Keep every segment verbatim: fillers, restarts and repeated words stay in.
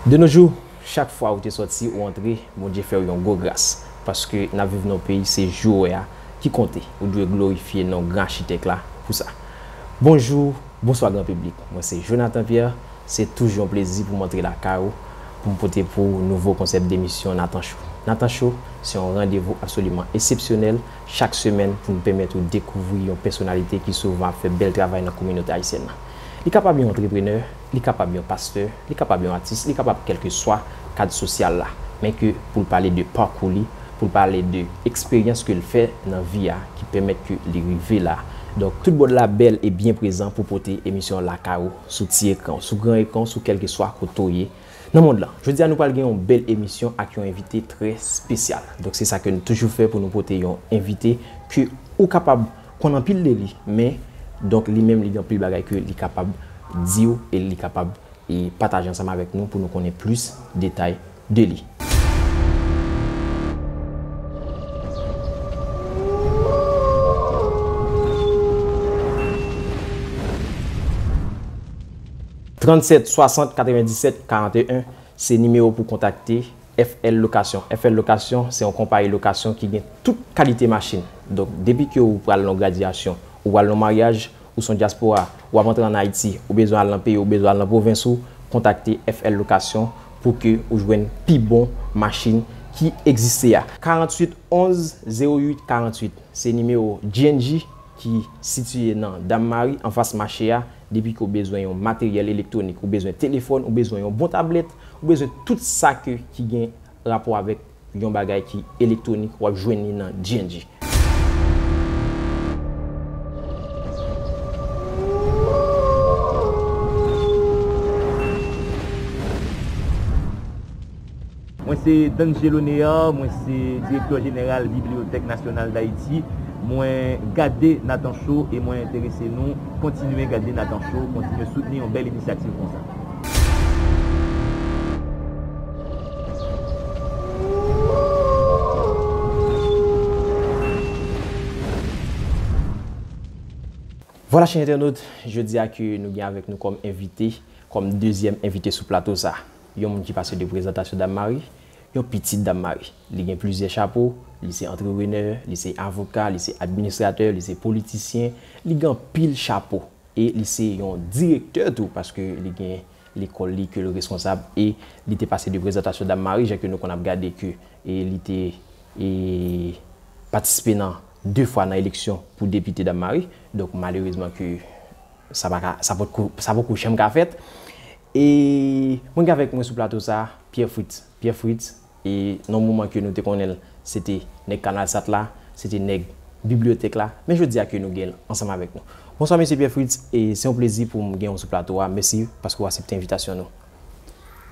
De nos jours, chak fwa ou te sòti, ou antre, Bondye fè w yon gwo gras. Paske n ap viv nan yon peyi, se jou w wè a ki konte. Ou dwe glorifye non gran achitèk la pou sa. Bonjou, bonswa gran piblik. Mwen se Jonathan Pierre. Se toujou yon plezi pou m antre lakay ou, pou m pote pou ou nouvo konsèp demisyon Nathan Show. Nathan Show, se yon randevou absoliman eksepsyonèl chak semèn pou n pèmèt ou dekouvri yon pèsonalite ki souvan ap fè bèl travay nan kominote ayisyèn nan. Li kapab yon antreprenè, li kapab yon pastè, li kapab yon atis, li kapab kèlkeswa kad sosyal la. Men ke pou l pale de pakou li, pou l pale de eksperyans ke l fè nan vi a ki pèmèt ke li rive la. Donk, tout bòd la bèl e byen prezan pou pote emisyon lakay ou sou ti ekran, sou gran ekran, sou kèlkeswa kote w ye nan mond lan. Jodi a, nou pral gen yon bèl emisyon ak yon envite trè espesyal. Donk, se sa ke nou toujou fè pou nou pote yon envite ke ou kapab konn anpil de li, men, donk, li menm, li gen anpil bagay ke li kapab di w e li kapab e pataje ansanm avèk nou pou nou konnen plis detay de li. Trannsèt swasant katrevenndisèt karanteyen, se nimewo pou kontakte F L Lokasyon. F L Lokasyon, se yon konpayi lokasyon ki gen tout kalite machin. Donk, depi ke ou pral nan gradyasyon, ou pral nan maryaj, ou se yon dyaspora, w ap antre ann Ayiti, ou bezwen al nan peyi, ou bezwen al nan pwovens ou, kontakte F L Lokasyon pou ke ou jwenn pi bon machin ki egziste a. Karanntuit onz zewo uit karanntuit, se nimewo G and G ki sitiye nan Dam Mari, anfas mache a. Depi ke w bezwen yon materyèl elektwonik, ou bezwen telefòn, ou bezwen yon bon tablèt, ou bezwen tout sa ke, ki gen rapò avèk yon bagay ki elektwonik, w ap jwenn li nan G and G. Mwen se Dangelo Near, mwen se direktè jeneral Bibliyotèk Nasyonal Dayiti. Mwen gade Nathan Show e mwen enterese nou kontinye gade Nathan Show, kontinye soutni yon bèl inisyativ konsa. Vwala, chè entènot, jodi a ke nou gen avèk nou kòm envite, kòm dezyèm envite sou plato sa, yon moun ki pase de prezantasyon Dam Mari, yon pitit Dam Mari. Li gen plizyè chapo, li se antreprenè, li se avoka, li se administratè, li se politisyen, li gen anpil chapo. E li se yon direktè tou, paske li gen lekòl li ke l reskonsab, e li te pase de prezantasyon Dam Mari, jan ke nou konn ap gade ke, e li te, e, patisipe nan de fwa nan eleksyon pou depite Dam Mari. Donk, malerezman ke sa pa ka, sa poko, sa poko janm ka fèt. E mwen gen avèk mwen sou plato sa, Pierre Fritz. Pierre Fritz, e nan moman ke nou te konnen l, se te nèg Kanal Sat la, se te nèg bibliyotèk la, men jodi a ke nou gen l ansanm avèk nou. Bonswa, mesye Pierre Fritz, e se yon plezi pou m gen w sou plato a. Mèsi paske w aksepte envitasyon nou.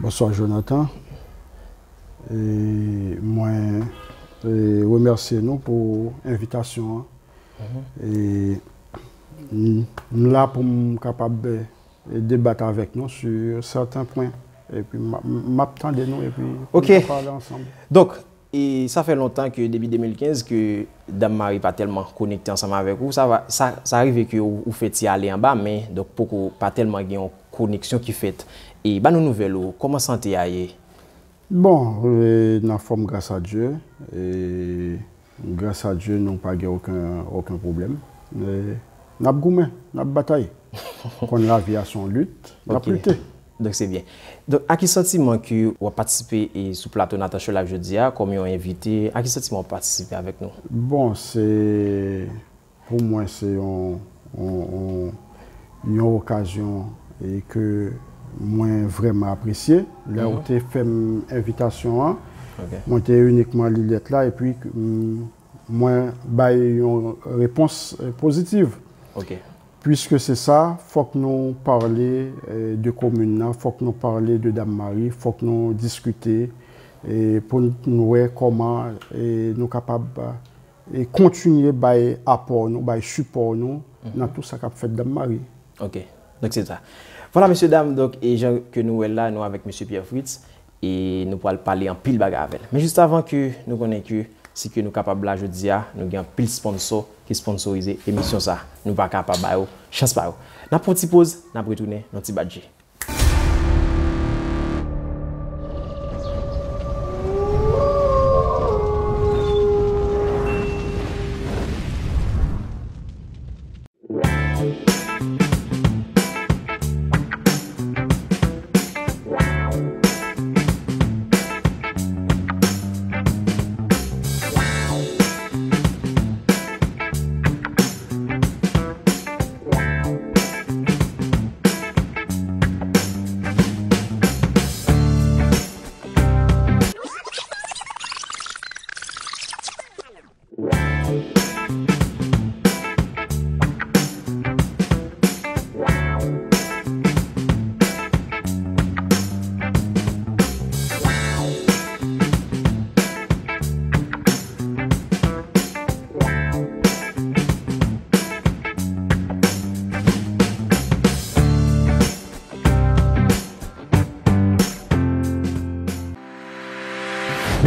Bonswa, Jonathan. E mwen, e, remèsye nou pou envitasyon an. Mhm. E m, m la pou m kapab, e, debat avèk nou sur certains points. Epi m ap, m ap tande nou epi pou nou pale ansanm. Donk, e sa fè lontan ke depi de mil kenz ke Dam Mari pa tèlman konekte ansanm avèk ou. Sa va, sa, sa rive ke ou, ou fè ti ale anba, men donk poko pa tèlman gen yon koneksyon ki fèt. E ba nou nouvèl ou, kòman sante a ye? Bon, e, n anfòm gras a Dye. E gras a Dye, nou pa gen okenn, okenn pwoblèm. E n ap goumen, n ap batay. Konn lavi a se yon lit, n ap lite. Donk, se byen. Donk, a ki santiman ke w ap patisipe, e, sou plato Nathan Show la jodi a, kòm yon envite, a ki santiman w ap patisipe avèk nou? Bon, se, pou mwen, se yon, yon, yon, yon okazyon, e, ke mwen vrèman apresye. Lè ou te fè m envitasyon an, mwen te inikman li lèt la, epi, mm, mwen bay yon repons, e, pozitiv. Ok. Piske se sa, fòk nou pale, e, de komin nan, fòk nou pale de Dam Mari, fòk nou diskite, e, pou n, nou wè kòman, e, nou kapab, e, kontinye bay apò nou, bay sipò nou nan tout sa k ap fèt Dam Mari. Ok. Donk, se sa. Vwala, mesye dam, donk, e jan ke nou wè l la, nou avèk mesye Pierre Fritz. E nou pral pale anpil bagay avè l. Men jis avan ke nou konnen ke si ke nou kapab la jodi a, nou gen anpil sponsò ki sponsorize emisyon sa. Nou pa ka pa ba yo chans pa yo. N ap fè yon ti poz, n ap retounen nan ti badje.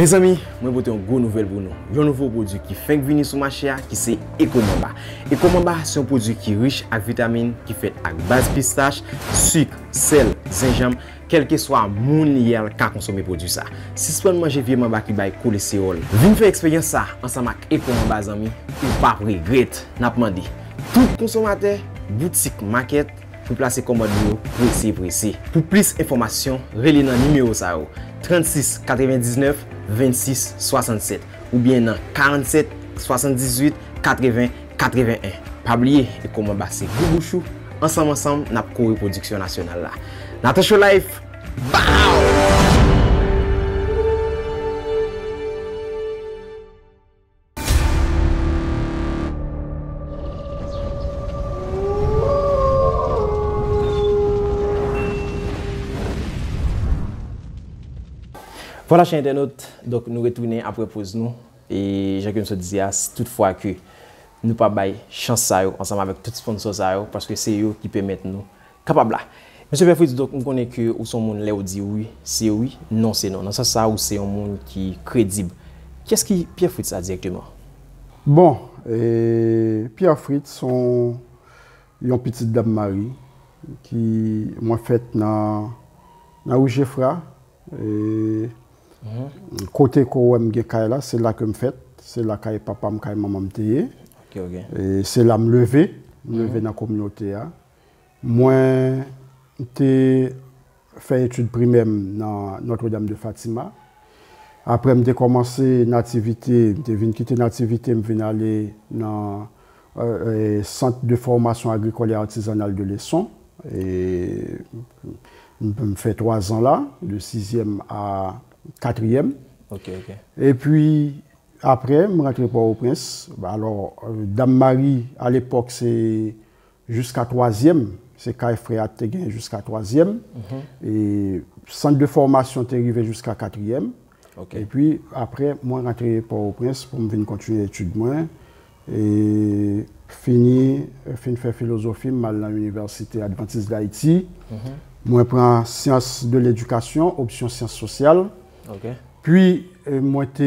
Mezanmi, mwen pote yon gwo nouvèl pou nou. Yon nouvo pwodui ki fenk vini sou mache a, ki se Ekomamba. Ekomamba se yon pwodui ki rich ak vitamin, ki fèt ak baz pistach, sik, sèl, zenjanm, kèlkeswa moun li ye a l ka konsome pwodui sa. Sispann manje vye manba ki bay kolestewòl. Vin fè eksperyans sa ansanm ak Ekomamba, zanmi, ou p ap regrèt. N ap mande tout konsomatè, boutik, makèt, pou plase kòmand nou yo prese prese. Pou plis enfòmasyon, rele nan nimewo sa yo, trannsis katrevendiznèf vennsis swasannsèt oubyen nan karannsèt swasanndizuit katreven katreven en. Pa bliye, Ekomamba se gou bouch ou, ansanm ansanm n ap kore pwodiksyon nasyonal la. Natasha Life, bow! Vwala, chè entènot, donk, nou retounen apre poz nou. E jan ke m sot di a, si tout fwa ke nou pa bay chans sa yo ansanm avèk tout sponsò sa yo, paske se yo ki pèmèt nou kapab la. Mesye Pierre Fritz, donk, m konnen ke ou se yon moun, lè ou di wi, se wi, non se non. Nan sans sa, ou se yon moun ki kredib. Kiyès ki Pierre Fritz la dirèkteman? Bon, e, Pierre Fritz se yon, yon pitit Dam Mari ki mwen fèt nan, nan Ri Jefra. E, kote ke w wè m gen kay la, se la ke m fèt. Se la kay papa m, kay manman m te ye. Ok, ok. E se la m leve. M leve nan kominote a. Mwen te fè etid primè m nan Notre Dame de Fatima. Apre, m te kòmanse Nativite, m te vin kite Nativite, m vin ale nan, e, e, Centre de Formation Agricole et Artisanale de Lesson. E m, m fè twa zan la, de sizyèm a katriyèm. Ok, ok. Epi, apre, m rantre Pòtoprens. Alò, e, Dam Mari, alepòk, se jiska twazyèm. Se kay frè a te gen jiska twazyèm. E sant de fòmasyon te rive jiska katriyèm. Ok. Epi, apre, mwen rantre Pòtoprens pou m vin kontinye etid mwen. E fini, fin fè filozofi, m al nan Inivèsite Adventiste d'Haïti. Mwen pran syans de ledikasyon, opsyon syans sosyal. Ok. Pi, e, mwen te,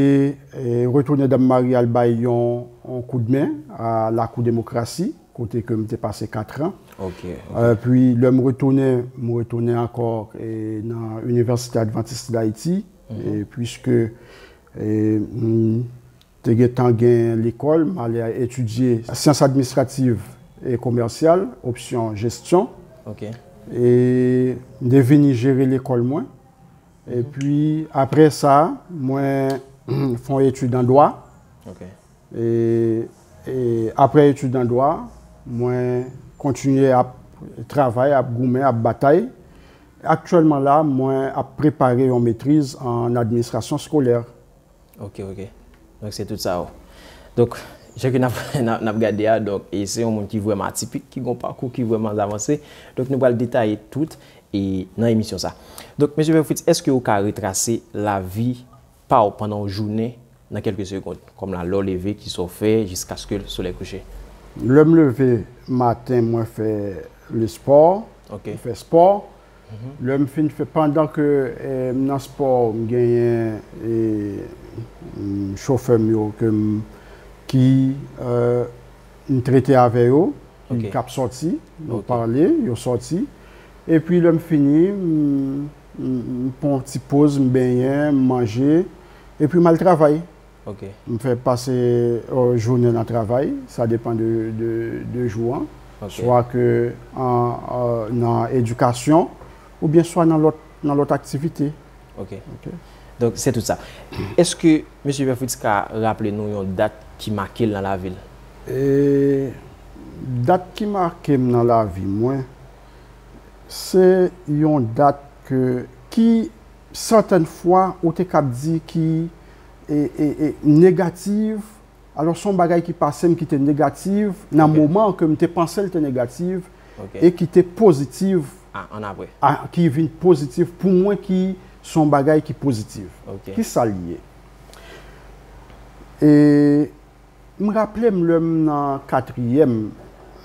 e, retounen Dam Mari al bay yon, yon koudmen a Lakou Demokrasi, kote ke m te pase katran. Ok, ok. E, pi, lè m retounen, m retounen ankò, e, nan Inivèsite Adventiste d'Haïti, e, puiske, e, m te gentan gen lekòl, m ale etidye syans administrativ e komèsyal, opsyon jesyon. Ok. E m te vini jere lekòl mwen. Epi, apre sa, mwen fè yon etid an dwa. Ok. E, e apre etid an dwa, mwen kontinye ap travay, ap goumen, ap batay. Aktyèlman la, mwen ap prepare yon metriz an administrasyon eskolè. Ok, ok. Donk, se tout sa, wi. Donk, jan ke n ap, n ap, n ap gade a, donk, e se yon moun ki vrèman atipik, ki gen yon pakou ki vrèman avanse. Donk, nou pral detaye tout, e nan emisyon sa. Donk, mesye Pierre Fritz, èske ou ka retrase lavi pa w pandan yon jounen nan kèlke segonn, kòm la, lè w leve, kisa w fè, jiskaske solèy kouche? Lè m leve maten, mwen fè lespò, ok, mwen fè spò. Lè m fin fè, pandan ke, eh, m nan spò, m genyen, eh, m, chofè m yo ke m, ki, eh, m trete avè yo, ki, ok, k ap sòti, nou, ok, pale, yo sòti. Epi lè m fini, m, m, m pran yon ti poz, m benyen, m manje, epi m al travay. Ok. M fè pase, euh, jounen nan travay, sa depann de, de, de jou an. Ok. Swa ke an, euh, nan edikasyon, oubyen swa nan lòt, nan lòt aktivite. Ok. Ok. Donk, se tout sa. Èske mesye Pierre Fritz ka raple nou yon dat ki make l nan lavi l? E dat ki make m nan lavi mwen, se yon dat ke, ki sètèn fwa ou te kab di ki, e, e, e, negatif. Alò, se yon bagay ki pase m ki te negatif nan, ok, moman ke m te panse l te negatif, ok, e ki te pozitif, a, annapre, a, ki vin pozitif pou mwen, ki se yon bagay ki pozitif. Ok. Kisa l ye? E m raple m lè m nan katriyèm,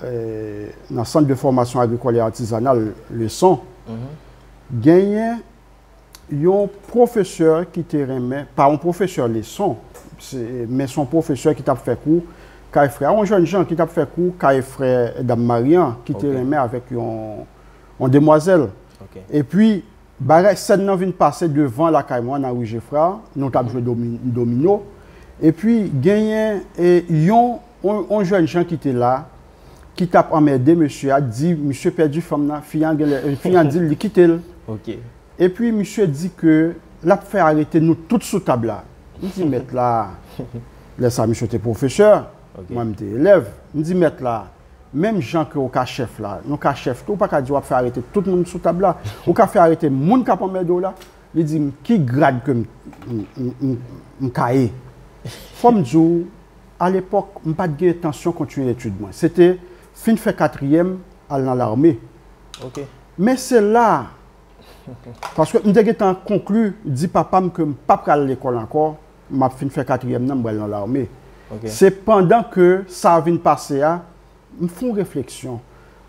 eh, nan Sant de Fòmasyon Agrikòl e Atizanal, Leson, mhm, genyen Yon pwofesè ki te renmen, pa yon pwofesè leson, se, men se yon pwofesè ki t ap fè kou kay frè a. Yon jèn jan ki t ap fè kou kay frè Dam Mari an, ki te renmen avèk yon, yon demwazèl. Epi, bagay, sèn nan vin pase devan lakay mwen, nan ri Jefra, nou t ap jwe domi-, domino. Epi, genyen, e, yon, yon, yon jèn jan ki te la, ki t ap anmède mesye a, di misye pèdi fanm nan, fi an genlè, fi an di l li kite l. Epi misye di ke l ap fè arete nou tout sou tab la. M di, mèt la, lè sa misye te pwofesè, mwen m te elèv. M di, mèt la, menm jan ke w ka chèf la, nou ka chèf tou, ou pa ka di w ap fè arete tout moun sou tab la. Ou ka fè arete moun k ap anmède w la. Li di m, ki grad ke m, m, m, m, m ka ye? Fò m di w, alepòk, m pa t gen entansyon kontinye etid mwen. Se te fin fè katriyèm, al nan lame. Men se la, paske m te gentan konkli, di papa m ke m pa pral lekòl ankò, m ap fin fè katriyèm nan, m pral nan lame. Se pandan ke sa vin pase a, m fè yon refleksyon.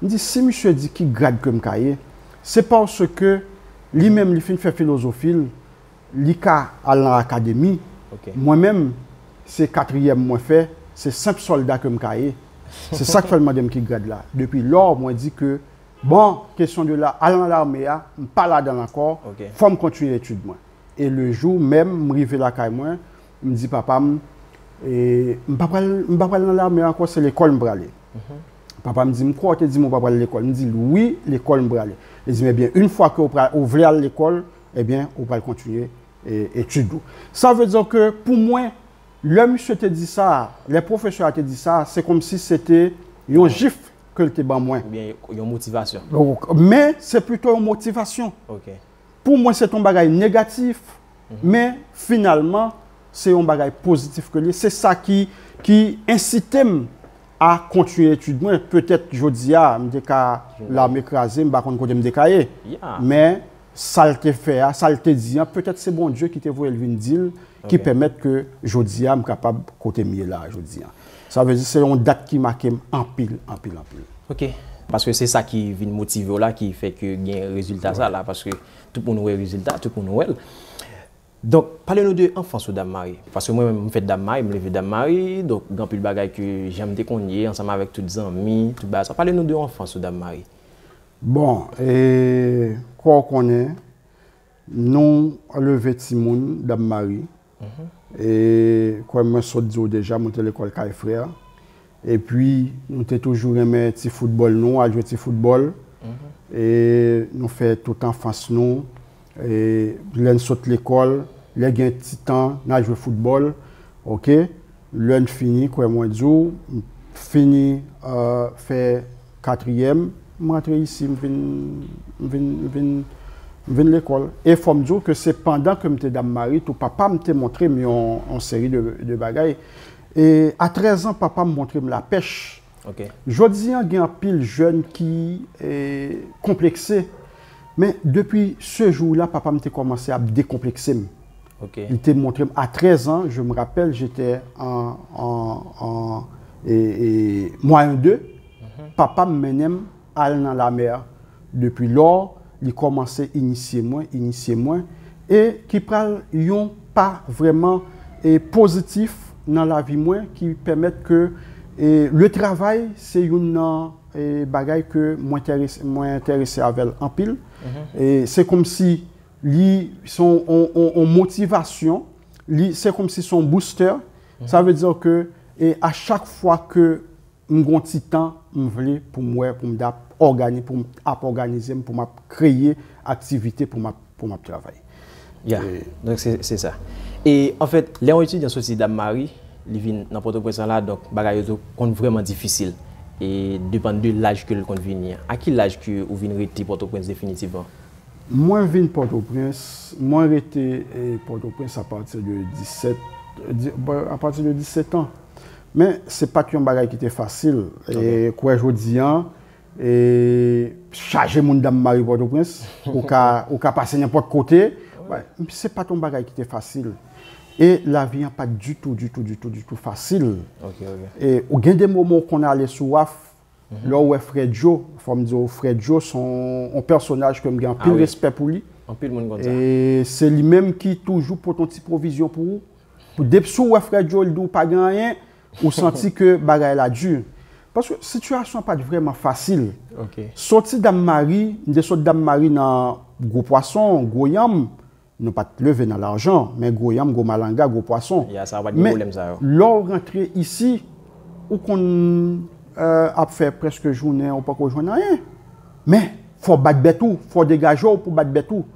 M di, si misye di ki grad ke m ka ye, se paske li menm li fin fè filozofi l, li ka al nan akademi. Mwen menm, se katriyèm mwen fè, se senp sòlda ke m ka ye. Se sa k fè l mande m ki grad la. Depi lò, mwen di ke, bon, kesyon de la, al nan lame a, m pa ladan l ankò, fò m kontinye etid mwen. E le jou menm, m rive lakay mwen, m di papa m, e, m pa pral, m pa pral nan lame ankò, se lekòl m prale. Papa m di m, kwa w te di m ou pa pral lekòl? M di l, wi, lekòl m prale. Li di m, ebyen, yon fwa ke w pra-, ou vle al lekòl, ebyen, ou pral kontinye, e, etid ou. Sa vle di ke pou mwen, lè misye te di sa, lè pwofesè a te di sa, se kòmsi se te yon jif ke l te ban mwen. Oubyen yon motivasyon. Men se plito yon motivasyon. Pou mwen, se te yon bagay negatif, men finalman, se yon bagay pozitif ke li ye. Se sa ki, ki ensite m a kontinye etid mwen. Petèt, jodi a, m te ka lame kraze, m pa konn kote m te ka ye. Men, sa l te fè a, sa l te di an, petèt se Bondye ki te voye l vin di l, ki pèmèt ke jodi a, m kapab kote m ye la a jodi a. Sa vle di, se yon dat ki make m anpil, anpil, anpil. Ok. Paske se sa ki vin motive w la, ki fè ke gen rezilta sa la, paske tout moun wè rezilta, tout moun wè l. Donk, pale nou de anfans ou Dam Mari. Paske mwen menm, m fèt Dam Mari, m leve Dam Mari, donk, gen anpil bagay ke jan m te konn ye, ansanm avèk tout zanmi, tout bagay sa. Pale nou de anfans ou Dam Mari. Bon, e, kwa w konnen, nou leve timoun Dam Mari. E, kwè mwen sot di w deja, mwen te lekòl kay frè. Epi, nou te toujou renmen ti foutbòl nou, al jwe ti foutbòl. E, nou fè tout anfans nou. E, lè n sot lekòl, lè gen ti tan, n al jwe foutbòl. Ok? Lè n fini, kwè mwen di w, m fini, e, fè katriyèm, m rantre isi, m vin, m vin, m vin, m vin lekòl. E fò m di w ke se pandan ke m te Dam Mari, tou papa m te montre m yon, yon seri de, de bagay. E a trèz an, papa m montre m lapèch. Ok. Jodi an, gen anpil jèn ki, e, konplekse. Men depi se jou la, papa m te kòmanse ap dekonplekse m. Ok. Li te montre m, à treize ans, je me rappelle, j'étais en, en, en, e, e, moyen deux. Papa m mennen m al nan lamè. Depi lò, li kòmanse inisye mwen, inisye mwen, e ki pral yon pa vrèman, e, pozitif nan lavi mwen, ki pèmèt ke, e, le travay se youn nan, e, bagay ke mwen enterese, mwen enterese avè l anpil. E se kòmsi li se yon, yon, yon, yon motivasyon, li se kòmsi se yon booster. Sa vle di ke, e, a chak fwa ke m gon ti tan, m vle pou m wè, pou m ap ògani-, pou m ap òganize m, pou m ap kreye aktivite, pou m ap, pou m ap travay. Ya, donk se, se sa. E, anfèt, lè yon etidyan soti Dam Mari, li vin nan Pòtoprens lan la, donk bagay yo tou konn vrèman difisil. E depann de laj ke l konn vini an. A ki laj ke ou vin rete Pòtoprens definitivman? Mwen vin Pòtoprens, mwen rete, e, Pòtoprens apati de disèt, di-, bon, apati de disèt an. Men se pa t yon bagay ki te fasil. E kwè jodi an, e chaje moun Dam Mari Pòtoprens, ou ka, ou ka pase nenpòt kote. Se pa t yon bagay ki te fasil. E lavi an pa t ditou, ditou, ditou, ditou fasil. E ou gen de moman ou konn ale sou waf, lè w wè Frè Djo, fò m di w, Frè Djo se yon, yon pèsonaj ke m gen anpil respè pou li. Anpil moun konn sa. E se li menm ki toujou pote yon ti pwovizyon pou ou. Pou depi si w wè frè Joe l di w pa gen anyen, ou santi ke bagay la di. Paske sitiyasyon an pa t vrèman fasil. Ok. Soti Dam Mari, m te sot Dam Mari nan gwo pwason, gwo yanm, nou pa t leve nan lajan, men gwo yanm, gwo malanga, gwo pwason. Ya, sa pa t gen pwoblèm sa yo. Lè w rantre isi, ou konn euh, ap fè prèske jounen, ou poko jwenn anyen. Men, fò w bat bèt ou, fò w degaje w pou bat bèt ou.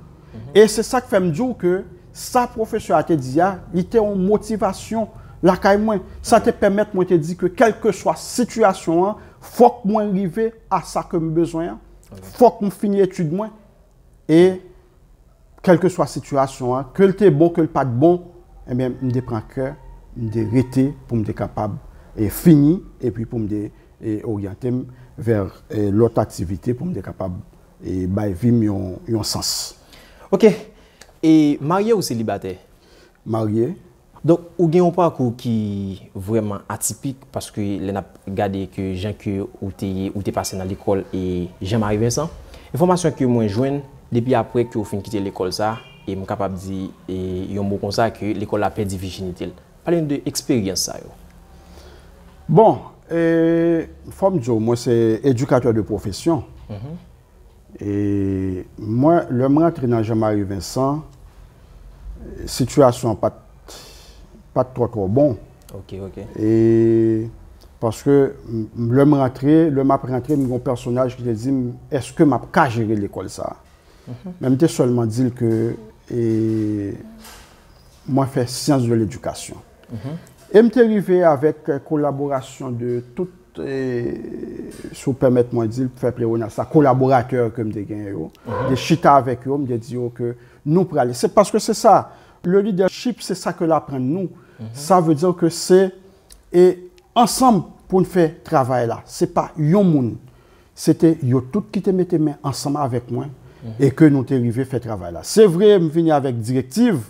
E se sa k fè m di w ke sa pwofesè a te di a, li te yon motivasyon lakay mwen. Sa te pèmèt mwen te di ke kèlkeswa sitiyasyon an, fòk mwen rive a sa ke m bezwen an. Fòk m fini etid mwen. E kèlkeswa sitiyasyon an, ke l te bon, ke l pa t bon, ebyen, m te pran kè, m te rete pou m te kapab e, fini, epi pou m te e, oryante m vè e, lòt aktivite pou m te kapab e, bay vi m yon, yon sans. Ok. E marye ou selibatè? Marye. Donk, ou gen yon pakou ki vrèman atipik, paske lè n ap gade ke jan ke ou te ye, ou te pase nan lekòl e Jean Marie Vincent, enfòmasyon ke mwen jwenn depi apre ke ou fin kite lekòl sa, e m kapab di e, yon mo konsa ke lekòl la pèdi vijinite l. Pale nou de eksperyans sa yo. Bon, e, fò m di w, mwen se edikatè de pwofesyon. E mwen, lè m rantre nan Jean Marie Vincent, sitiyasyon an pa t, pa t twò twò bon. Ok, ok. E paske m- lè m rantre, lè m ap rantre, m gen yon pèsonaj ki te di m, èske m ap ka jere lekòl sa a? Men m te sèlman di l ke e, mwen fè syans de ledikasyon. E m te rive avèk kolaborasyon de tout, e, si w pèmèt mwen di l, fè pleonasyon, kolaboratè ke m te genyen yo. M te chita avèk yo, m te di yo ke nou prale. Se paske se sa, le leadership, se sa ke l aprann nou. Sa vle di ke se e ansanm pou n fè travay la. Se pa yon moun. Se te yo tout ki te mete men ansanm avèk mwen e ke nou te rive fè travay la. Se vre, m vini avèk direktiv,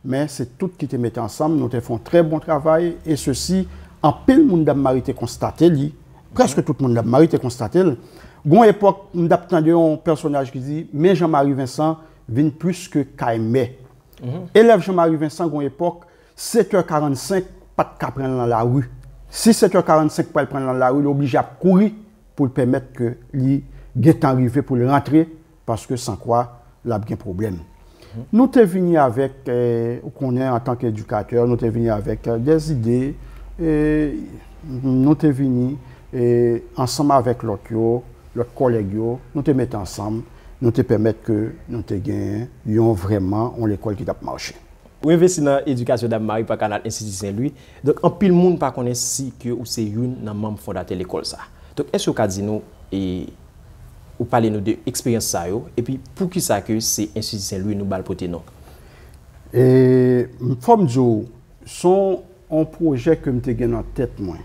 men se tout ki te mete ansanm, nou te fè yon trè bon travay, e sesi, anpil moun Dam Mari te konstate li, prèske tout moun Dam Mari te konstate l. Gon epòk, m t ap tande yon pèsonaj ki di, men Jean Marie Vincent vin plis ke kay mè. Elèv Jean Marie Vincent, gon epòk, sèt è karannsenk pa t ka pran l nan lari. Si sèt è karannsenk pral pran l nan lari, li oblije ap kouri pou l pèmèt ke li gentan rive pou l rantre, paske san kwa, l ap gen pwoblèm. Nou te vini avèk, eh, ou konnen, antanke edikatè, nou te vini avèk, eh, dèzide, eh, nou te vini, eh, ansanm avèk lòt yo, lòt kòlèg yo, nou te mete ansanm, nou te pèmèt ke nou te gen yon vrèman, yon lekòl ki t ap mache. Ou envesti nan edikasyon Dam Mari pa kanal Enstiti Sen Lwi. Donk, anpil moun pa konnen si ke ou se youn nan manm fondatè lekòl sa. Donk, èske ou ka di nou, e, ou pale nou de eksperyans sa yo, epi poukisa ke se Enstiti Sen Lwi nou ba l pote non? E fò m di w, se yon, yon pwojè ke m te gen nan tèt mwen.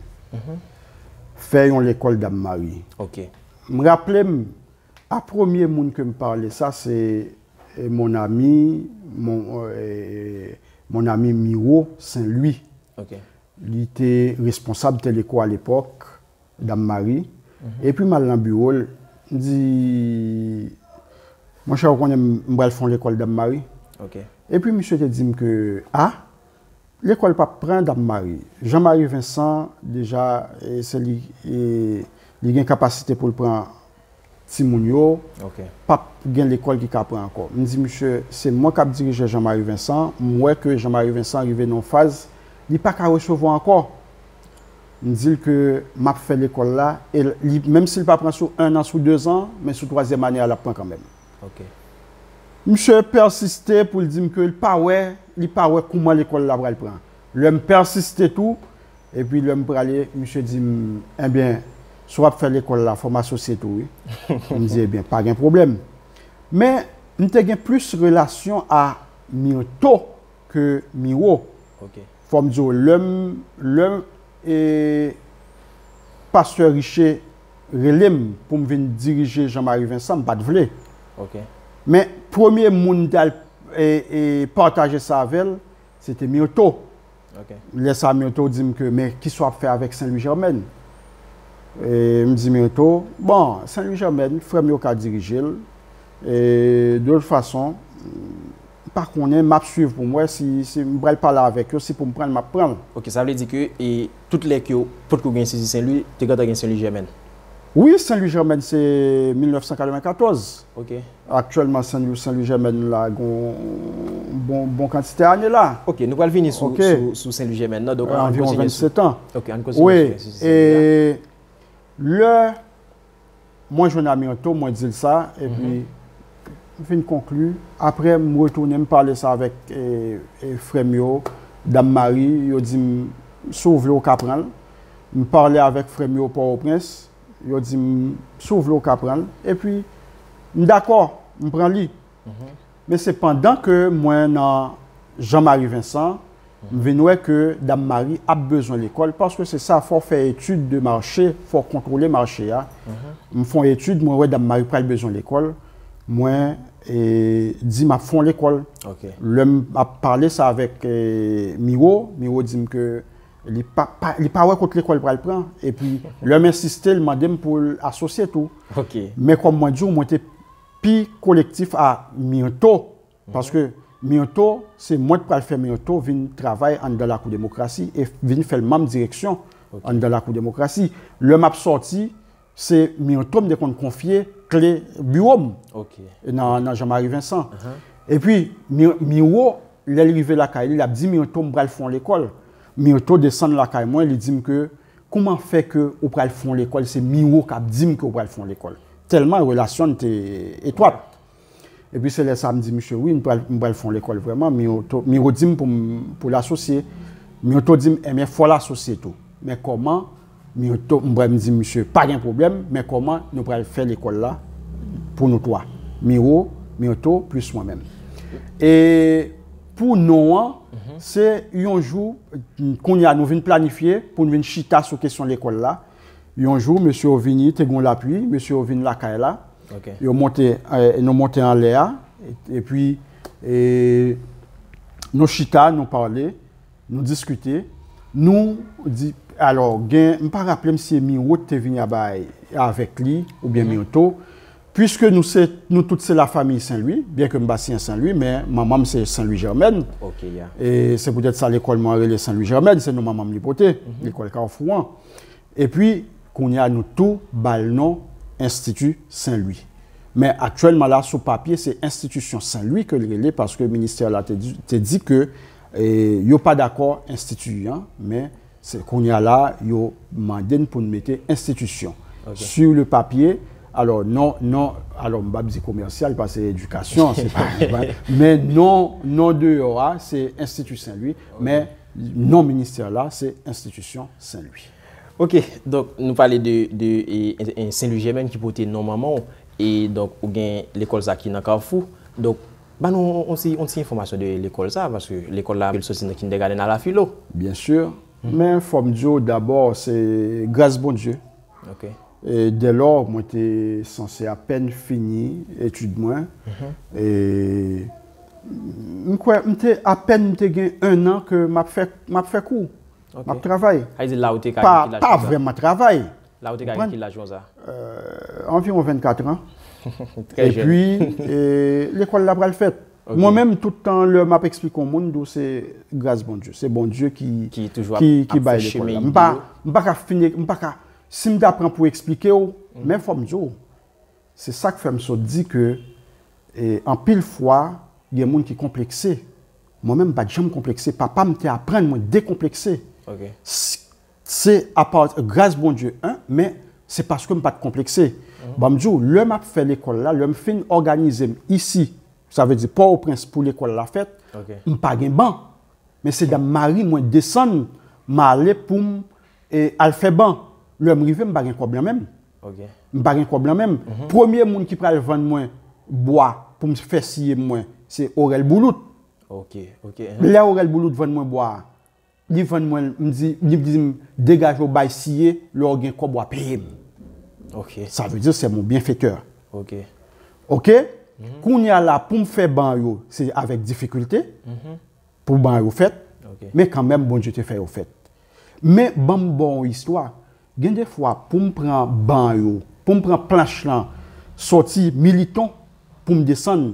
Fè yon lekòl Dam Mari. Ok. M raple m, a premye moun ke m pale sa, se eh, mon ami, mon, eh, mon ami Miro Saint-Louis. Ok. Li te responsab Teleco à l'époque, Dam Mari. Epi m al nan biwo l, m di, monchè, ou konnen m m pral fè yon lekòl Dam Mari. Ok. Epi misye te di m ke, a, lekòl p ap pran Dam Mari. Jean Marie Vincent, deja, e, se li, e, li gen kapasite pou l pran timoun yo, Ok. p ap gen lekòl ki ka pran ankò. M di, misye, se mwen k ap dirije Jean Marie Vincent, m wè ke Jean Marie Vincent rive nan yon faz, li pa ka resevwa ankò. M di l ke m ap fè lekòl la, e li, menm si l pa pran sou en an, sou de zan, men sou twazyèm ane a, l ap pran kanmenm. Ok. Misye pèsiste pou l di m ke l pa wè, li pa wè kouman lekòl la pral pran. Lè m pèsiste tou, epi lè m prale, misye di m, ebyen, si w ap fè lekòl la, fò m asosye tou, wi. M di, ebyen, pa gen pwoblèm. Men, m te gen plis relasyon a Myrtho ke Miro. Ok. Fò m di w, lè m, lè m, e, pastè Riché rele m pou m vin dirije Jean Marie Vincent, m pa t vle. Ok. Men, premye moun m t al, e, e, pataje sa avè l, se te Myrtho. Ok. Lè sa, Myrtho di m ke, men, kisa w ap fè avèk Sen Lwi Jèmèn? E, m di Myrtho, bon, Sen Lwi Jèmèn, frè m yo ka dirije l. E, de tout fason, M pa konnen, m ap swiv pou m wè si, si m pral pale avèk yo, si pou m pran l, m ap pran l. Ok, sa vle di ke e, tout lè ke w potko gen sezi Sen Lwi, te gentan gen Sen Lwi Jèmèn. Wi, Sen Lwi Jèmèn se mil nèf san katrevenkatòz. Ok. Aktyèlman, Sen Lwi, Sen Lwi Jèmèn la gon bon, bon kantite ane la. Ok, nou pral vini sou, Ok. sou, sou Sen Lwi Jèmèn nan. Donk, ann Anviwon kontinye sou, vennsèt an. Ok, ann kontinye Wi, sou Sen Lwi Jèmèn. e lè mwen jwenn a Myrtho, mwen di l sa, epi m fin konkli. Apre, m retounen, m pale sa avèk e, e, frè m yo, Dam Mari, yo di m, si w vle, w ka pran l. M pale avèk frè m yo Pòtoprens, yo di m, si w vle, w ka pran l. Epi, m dakò, m pran li. Men se pandan ke mwen nan Jean Marie Vincent, m vin wè ke Dam Mari ap bezwen lekòl, paske se sa, fò w fè etid de mache, fò w kontwole mache a. M fè yon etid, mwen wè Dam Mari pral bezwen lekòl, mwen e, di m ap fè yon lekòl. Ok. Lè m ap pale sa avèk e, Miro, Miro di m ke li pa, pa, li pa wè kot lekòl pral pran. Epi, lè m ensiste, l mande m pou l asosye tou. Ok. Men kòm mwen di w, mwen te pi kolektif a Myrtho. Paske Myrtho, se mwen k pral fè Myrtho vin travay anndan lakou demokrasi e vin fè l manm direksyon anndan lakou demokrasi. Lè m ap sòti, se Myrtho m te konn konfye kle biwo m Ok. nan, nan Jean Marie Vincent. Epi, Mi- Miro, lè l rive lakay li, l ap di Myrtho, m pral fè yon lekòl. Myrtho desann lakay mwen, li di m ke, kouman fè ke ou pral fè yon lekòl, se Miro k ap di m ke ou pral fè yon lekòl. Tèlman relasyon n te etwat. Epi se lè sa a m di misye, wi, m pral, m pral fè yon lekòl vrèman. Miro, to- Miro di m pou, m- pou l asosye. Miro di m, enben, fò l asosye tou. Men kòman? Miro, m pral m di misye, pa gen pwoblèm, men kòman nou pral fè lekòl la pou nou twa? Miro, Miro, plis mwen menm. E pou non an, se yon jou, kounye a nou vin planifye pou n vin chita sou kesyon lekòl la. Yon jou, mesye yo vini, te gen lapli, mesye yo vin lakay la. Ok. Yo monte, eh, nou monte anlè a, epi eh, nou chita, nou pale, nou diskite, nou di, alò, gen, m pa raple m si Miro te vini a bay avèk li, oubyen Myrtho, piske nou se, nou tout se lafanmi Sen Lwi, byen ke m pa se yon Sen Lwi, men manman m se Sen Lwi Jèmèn. Ok, ya. E se poutèt sa lekòl mwen rele Sen Lwi Jèmèn, se non manman m li pote, lekòl Kafou an. Epi, kounye a nou tou ba l non Enstiti Sen Lwi. Men aktyèlman la, sou papye, se Enstitisyon Sen Lwi ke l rele, paske ministè la te di, te di ke eh, yo pa dakò enstiti an, men se kounye a la, yo mande n pou n mete enstitisyon. Sur le papier, alò, non, non, alò, m p ap di komèsyal, paske se edikasyon, se pa, se pa, men non, non deyò a, se Enstiti Sen Lwi, men non ministè la, se Enstitisyon Sen Lwi. Ok, donk nou pale de, de e, e, Sen Lwi Jèmèn ki pote non manman w, e donk ou gen lekòl sa ki nan Kafou. Donk, ban nou yon ti, yon ti enfòmasyon de lekòl sa, paske lekòl la, l soti nan kindergarten a la filo. Byen si. Men fò m di w, dabò, se gras Bondye. Ok. E dèlò, mwen te sanse apèn fini etid mwen. E m kwè, m te, apèn m te gen en an ke m ap fè, m ap fè kou. M ap travay. Sa vle di la ou te ka Pa, gen ki laj pa konsa? Vrèman travay. La ou te ka Konprann? Gen ki laj konsa? Euh, anviwon vennkat an. Trè jèn. Epi, eh, lekòl la pral fèt. Ok. Mwen menm, tout tan, lè m ap eksplike yon moun, m di w se gras Bondye. Se Bondye ki, Ki toujou ap, ki, ki ap bay fè lekòl chemen la. li M pa, yo. M pa ka fini, m pa ka, si m ta pran pou eksplike w, men fò m di w, se sa k fè m sot di ke, eh, anpil fwa, gen moun ki konplekse. Mwen menm, m pa t janm konplekse. Papa m te aprann mwen dekonplekse. Ok. S- Se apa gras Bondye, en, men se paske m pa t konplekse. Ban m di w, lè m ap fè lekòl la, lè m fin òganize m isi, sa vle di Pòtoprens pou lekòl la fèt, Ok. M pa gen ban. Men se Dam Mari mwen desann, m ale pou m eh, al fè ban. Lè m rive, m pa gen kòb lan men m. Ok. M pa gen kòb lan men m. Premye moun ki pral vann mwen bwa pou m fè siye mwen, se Orèl Boulout. Ok, ok. Lè Orèl Boulout vann mwen bwa a, li vann mwen, m di, li di m, degaje w bay siye, lè w gen kòb w a peye m. Ok, Sa vle di se mon byenfetè. ok. Ok? Kounye a la, pou m fè ban yo, se avèk difikilte, pou ban yo fèt, Ok. men kanmenm, Bondye te fè yo fèt. Men, ban m ba w yon istwa. Gen de fwa, pou m pran ban yo, pou m pran planch lan, sòti Militon, pou m desann,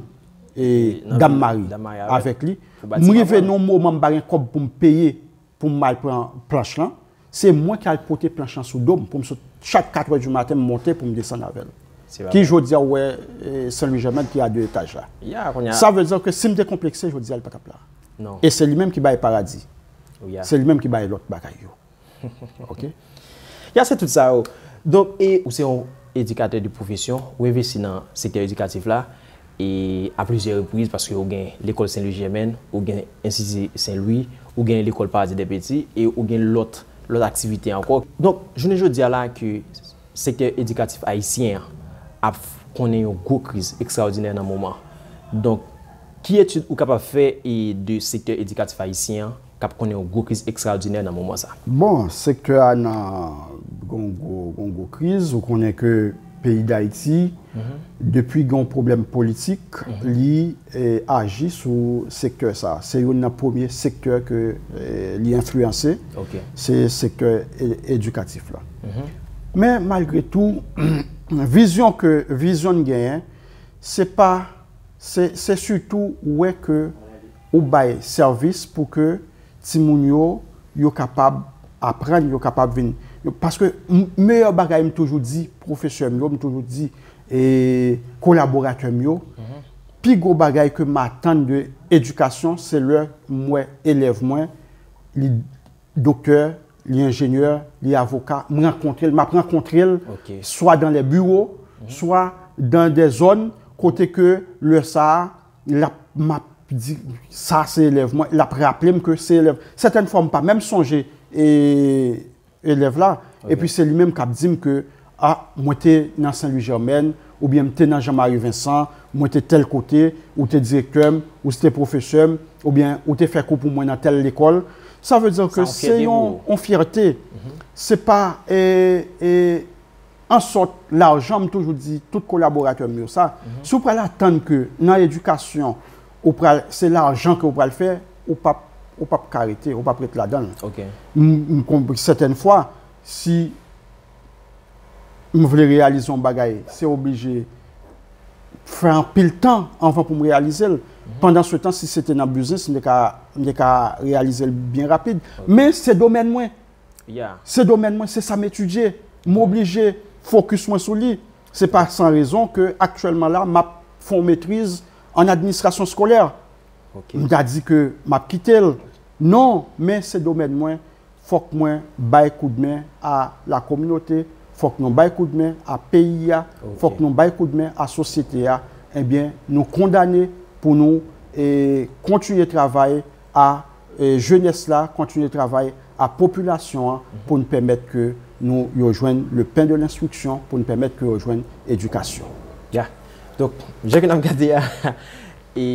e, Dam Mari avèk li. M rive nan yon moman m pa gen kòb pou m peye pou m al pran planch lan. Se mwen ki al pote planch lan sou do m pou m sot chak katrè di maten, m monte pou m desann avè l. Ki jodi a ou wè, e, Sen Lwi Jèmèn ki a de etaj la. Sa vle di ke si m te konplekse, jodi a li pa t ap la. E se li menm ki bay paradi. Se li menm ki bay lòt bagay yo. Ok. Ya, se tout sa yo. Donk, e ou se yon edikatè de pwofesyon, ou envesti nan sektè edikatif la, e a plizyè repriz, paske ou gen lekòl Sen Lwi Jèmèn, ou gen Enstiti Sen Lwi, ou gen lekòl Paradi dè Peti, e ou gen lòt, lòt aktivite ankò. Donk, jounen jodi a la, ke sektè edikatif ayisyen an ap konnen yon gwo kriz ekstraòdinè nan moman. Donk, ki etid ou kapab fè e de sektè edikatif ayisyen an k ap konnen yon gwo kriz ekstraòdinè nan moman sa? Bon, sektè a nan gon gwo, gon gwo kriz. Ou konnen ke peyi Dayiti, depi gen yon pwoblèm politik, li e, aji sou sektè sa. Se youn nan premye sektè ke e, li enfliyanse. Se sektè e, edikatif la. Men malgre tou, vizyon ke vizyon n genyen, se pa se, se sitou wè ke ou bay sèvis pou ke timoun yo, yo kapab aprann, yo kapab vin. Paske meyè bagay m toujou di pwofesè m yo, m toujou di e, kolaboratè m yo, pi gwo bagay ke m atann de edikasyon, se lè m wè elèv mwen, li doktè, li enjenyè, li avoka, m rankontre l, m ap rankontre l swa dan lè biwo, swa dan dè zòn kote ke lè sa a, l ap, m ap di, sa se elèv mwen, l ap raple m ke se elèv. Sètèn fwa m pa menm sonje e, elèv la, epi se li menm k ap di m ke, a, mwen te nan Sen Lwi Jèmèn, oubyen m te nan Jan Mari Vensan, mwen te tèl kote, ou te direktè m, ou te pwofesè m, oubyen ou te fè kou pou mwen nan tèl lekòl. Sa vle di ke se yon, yon fyète. Se pa e, e, an sòt lajan, m toujou di tout kolaboratè m yo sa. Si w pral atann ke nan edikasyon, ou pral, se lajan ke ou pral fè, ou p ap, ou p ap ka rete, ou p ap ret ladan l. M, m konprann sètèn fwa, si m vle reyalize yon bagay, se oblije fè anpil tan anvan pou m reyalize l. Pandansetan, si se te nan biznis, m te ka, m te ka reyalize l byen rapid. Men se domèn mwen. Se domèn mwen, se sa m etidye. M oblije fokis mwen sou li. Se pa san rezon ke aktyèlman la, m ap fè yon metriz an administrasyon eskolè. M ta di ke m ap kite l. Non, men se domèn mwen. Fòk mwen bay koudmen a la kominote, fòk nou bay koudmen a peyi a, fòk nou bay koudmen a sosyete a. Ebyen, nou kondane pou nou e, kontinye travay a e, jenès la, kontinye travay a popilasyon an pou n pèmèt ke nou, yo jwenn le pain de l'instruction, pou n pèmèt ke yo jwenn edikasyon. Ya. Donk, jan ke n ap gade a, e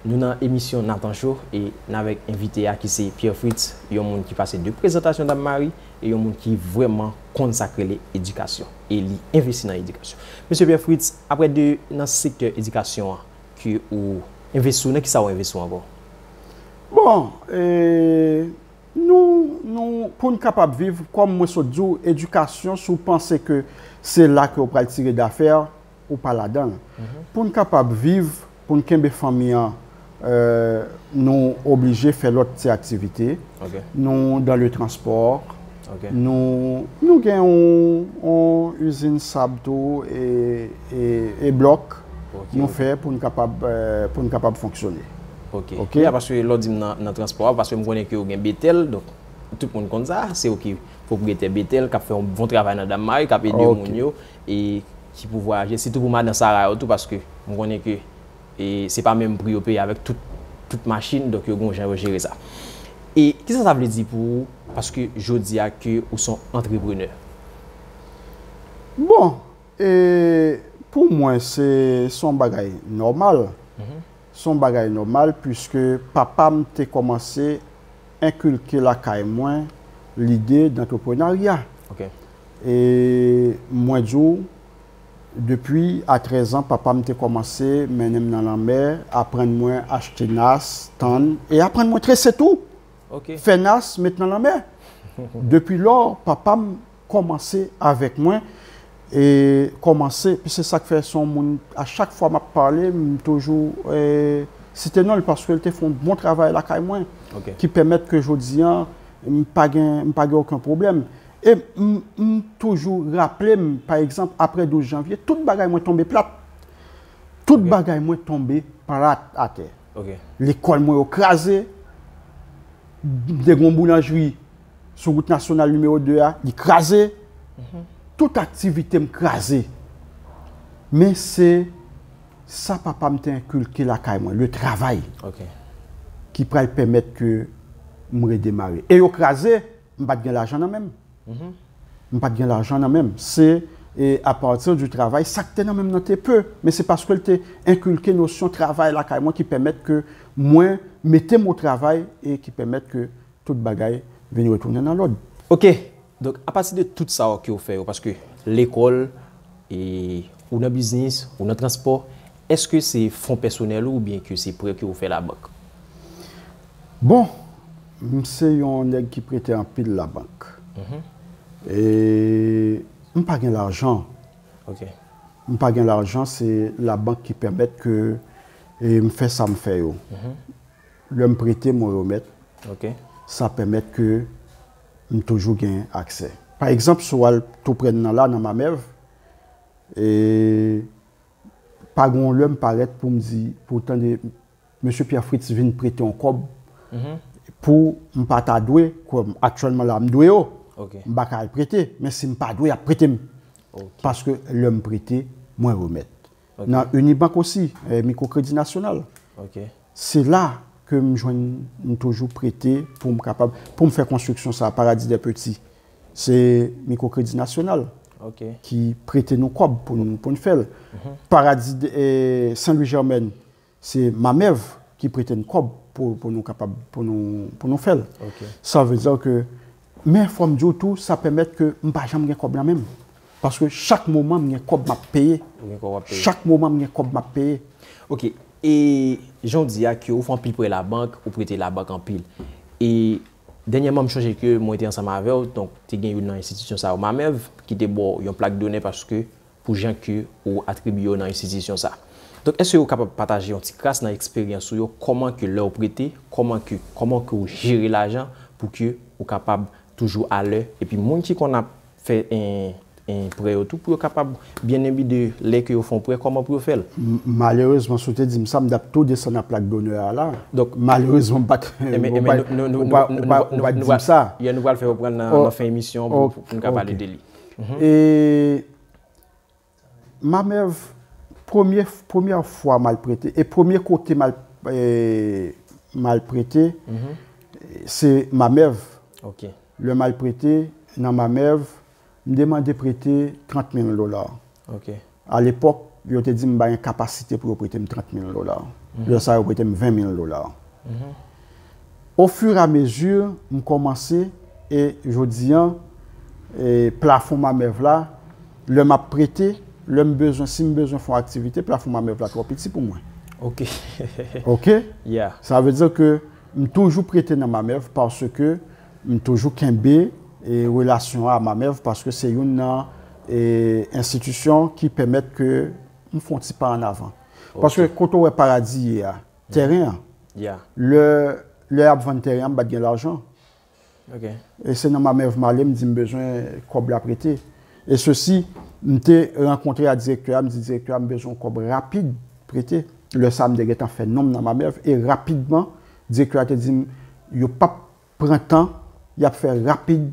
nou nan emisyon Nathan Show e n avèk envite a ki se Pierre Fritz, yon moun ki pase de prezantasyon Dam Mari e yon moun ki vrèman konn sa k rele edikasyon e li envesti nan edikasyon. Mesye Pierre Fritz, apre de nan sektè edikasyon an, ke ou envesti w, nan kisa ou envesti w ankò? Bon, e, nou, nou, pou n kapab viv, kòm mwen sot di w, edikasyon, si w panse ke se la ke w pral tire dafè, ou pa ladan l. Pou n kapab viv, pou n kenbe fanmi an, e, nou oblije fè lòt ti aktivite. Nou dans le transport. Nou, nou gen yon, yon izin sab tou e, e, e blòk nou fè pou n kapab, e, pou n kapab fonksyone. Ok. Ya, paske lè w di m nan, nan transpò a, paske m konnen ke ou gen Betèl, donk tout moun konn sa, se ou ki pwopriyetè Betèl, k ap fè yon bon travay nan Dam Mari, k ap ede moun yo, e ki pou vwayaje, sitou pou madan Sara yo tou, paske m konnen ke e se pa menm pri yo peye avèk tout, tout machin, donk yo gen yon jan yo jere sa. E kisa sa vle di pou ou, paske jodi a ke ou se yon antreprenè? Bon, e pou mwen, se, se yon bagay nòmal. Se yon bagay nòmal, piske papa m te kòmanse enkilke lakay mwen lide dantreprenarya. E mwen di w, depi a trèz an, papa m te kòmanse mennen m nan lanmè, aprann mwen achte nas, tann, e aprann mwen trese tou. Fè nas, met nan lanmè. Depi lò, papa m kòmanse avèk mwen. E kòmanse, pi se sa k fè se yon moun, a chak fwa m ap pale, m toujou e, site non l paske l te fè yon bon travay lakay mwen, ki pèmèt ke jodi a, m pa gen, m pa gen okenn pwoblèm. E m, m toujou raple m, pa egzanp, apre douz janvye, tout bagay mwen tonbe plat. Tout bagay mwen tonbe plat atè. Lekòl mwen yo kraze, m te gen yon boulanjri sou wout nasyonal nimewo de a, li kraze. Tout aktivite m kraze. Men se sa papa m te enkilke lakay mwen, le travay, ki pral pèmèt ke m redemare. E yo kraze, m pa t gen lajan nan men m. M pa t gen lajan nan men m. Se e, apati di travay, sa k te nan men m nan te pe. Men se paske l te enkilke nosyon travay lakay mwen ki pèmèt ke mwen mete m o travay e ki pèmèt ke tout bagay vin retounen nan lòd. Ok. Donk, apati de tout sa ke w fè yo, paske lekòl, e, ou nan biznis, ou nan transpò, èske se fon pèsonèl ou oubyen ke se prè ke w fè labank? Bon, m se yon nèg ki prete anpil labank. E m pa gen lajan. M pa gen lajan, se labank ki pèmèt ke e, m fè sa m fè yo. Lè m prete, mwen remèt. Sa pèmèt ke m toujou gen aksè. Pa egzanp, si w al tou prè n nan la, nan Mamèv, e pa gen yon lè m parèt pou m di, pou tande, mesye Pierre Fritz vin prete yon kòb pou m pa ta dwe, kòm aktyèlman la, m dwe yo. M pa ka al prete, men si m pa dwe, y ap prete m. Paske lè m prete, mwen remèt. Nan Unibank osi, e, Mikwokredi Nasyonal. Se la ke m jwenn, m toujou prete pou m kapab, pou m fè konstriksyon sa, Paradis des Petits. Se Mikwokredi Nasyonal ki prete nou kòb pou nou, pou n fè l. Paradis de, e, Sen Lwi Jèmèn, se Mamèv ki prete n kòb pou, pou nou kapab, pou nou, pou nou fè l. Sa vle di ke, men fò m di w tou, sa pèmèt ke m pa janm gen kòb nan men m. Paske chak moman m gen kòb m ap peye. Chak moman m gen kòb m ap peye. Ok. E jan w di a ke ou fè anpil prè labank, ou prete labank anpil. E dènyèman, m chonje ke mwen te ansanm avè w, donk te gen youn nan enstitisyon sa yo, Mamèv, ki te ba w yon plak donè paske pou jan ke ou atribye yo nan enstitisyon sa. Donk, èske ou kapab pataje yon ti kras nan eksperyans ou yo, kòman ke lè w prete, kòman ke, kòman ke ou jere lajan pou ke ou kapab toujou alè, epi moun ki konn ap fè en, en prè yo tou, pou yo kapab byen enbi de lè ke yo fè yon prè, kòman pou yo fè l? M-, malerezman, si w te di m sa, m t ap tou desann nan plak donè a la. Donk, malerezman, m pa t, ou pa, ou pa, ou pa di m sa. Yeah, nou pral fè yo pran nan, nan fen emisyon pou, pou n ka pale de li. E Mamèv, premye, premyè fwa m al prete, e premye kote m al, e, m al prete, se Mamèv. Lè m al prete nan Mamèv, m te mande prete trant mil dola. A lepòk, yo te di m pa gen kapasite pou yo prete m trant mil dola. Lè sa a, yo prete m ven mil dola. Ofiramezi, m kòmanse, e jodi a, e plafon Mamèv la, lè m ap prete, lè m bezwen, si m bezwen fè yon aktivite, plafon Mamèv la twò piti pou mwen. Ok. Ok? Sa vle di ke m toujou prete nan Mamèv paske m toujou kenbe, e, relasyon a Mamèv paske se youn nan, e, enstitisyon ki pèmèt ke m fè yon ti pa ann avan. Paske kote w wè Paradi ye a, tèren an. Lè, lè y ap vann tèren an, m pa t gen lajan. E se nan Mamèv m ale, m di m bezwen kòb la prete. E sesi, m te rankontre a direktè a, m di direktè a m bezwen yon kòb rapid prete. Lè sa a, m te gentan fè non m nan Mamèv e rapidman, direktè a te di m yo p ap pran tan, y ap fè rapid,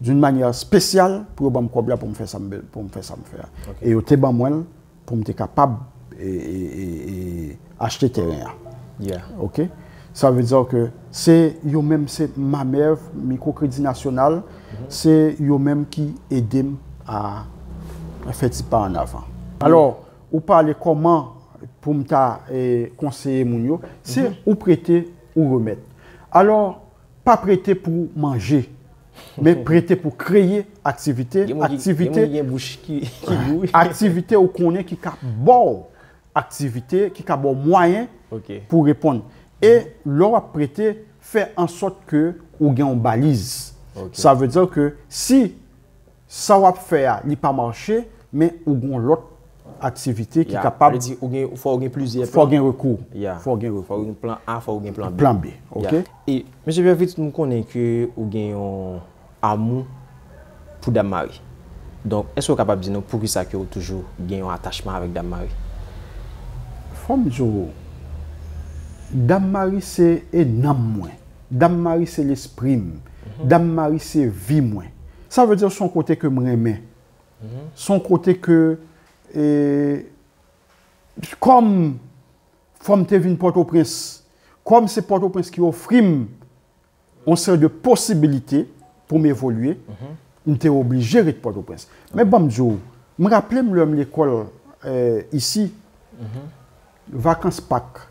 d'une manière spéciale, pou yo ban m kòb la pou m fè sa m be-, pou m fè sa m fè a. E yo te ban mwen l pou m te kapab, e, e, e, e, achte tèren an. Ok? Sa vle di ke se yo menm, se Mamèv, Mikwokredi Nasyonal, se yo menm ki ede m a fè ti pa ann avan. Alò, ou pale kòman pou m ta, e, konseye moun yo, se ou prete, ou remèt. Alò, pa prete pou manje, men prete pou kreye aktivite, aktivite, aktivite ou konnen ki ka ba w aktivite, ki ka ba w mwayen pou reponn. E lè w ap prete, fè ansòt ke ou gen yon baliz. Sa vle di ke si sa w ap fè a, li pa mache, men ou gen lòt aktivite ki kapab. Sa vle di, ou gen, fò ou gen plizyè plan. Fò gen rekou. Fò gen rekou. Fò ou gen plan A, fò ou gen plan B. Plan B, ok. E, mesye Pierre Fritz, m konnen ke ou gen yon amou pou Dam Mari. Donk, èske ou kapab di nou poukisa ke ou toujou gen yon atachman avèk Dam Mari? Fò m di w, Dam Mari se e nanm mwen. Dam Mari se lespri m. Dam Mari se vi mwen. Sa vle di se yon kote ke m renmen. Se yon kote ke, e, kòm fò m te vin Pòtoprens, kòm se Pòtoprens ki ofri m yon seri de posibilite pou m evolye, m te oblije ret Pòtoprens. Men ban m di w, m raple m lè m lekòl, e, isi, vakans Pak,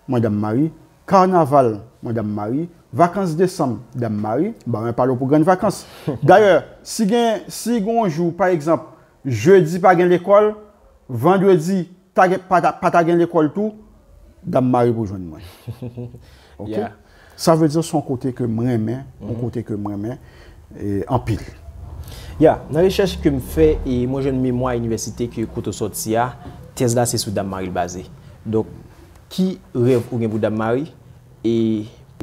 mwen Dam Mari, kanaval, mwen Dam Mari, vakans desanm, Dam Mari, m pa mwen pale w pou grann vakans. Dayè, si gen, si gen yon jou, pa egzanp, jedi pa gen lekòl, vandredi ta gen, pa ta, pa ta gen lekòl tou, Dam Mari pou jwenn mwen. Ok? Sa vle di se yon kote ke m renmen, yon kote ke m renmen, e, anpil. Ya, nan rechèch ke m fè, e mwen jwenn memwa inivèsite ke kote w sòti a, tèz la se sou Dam Mari l baze. Donk, ki rèv ou gen pou Dam Mari? E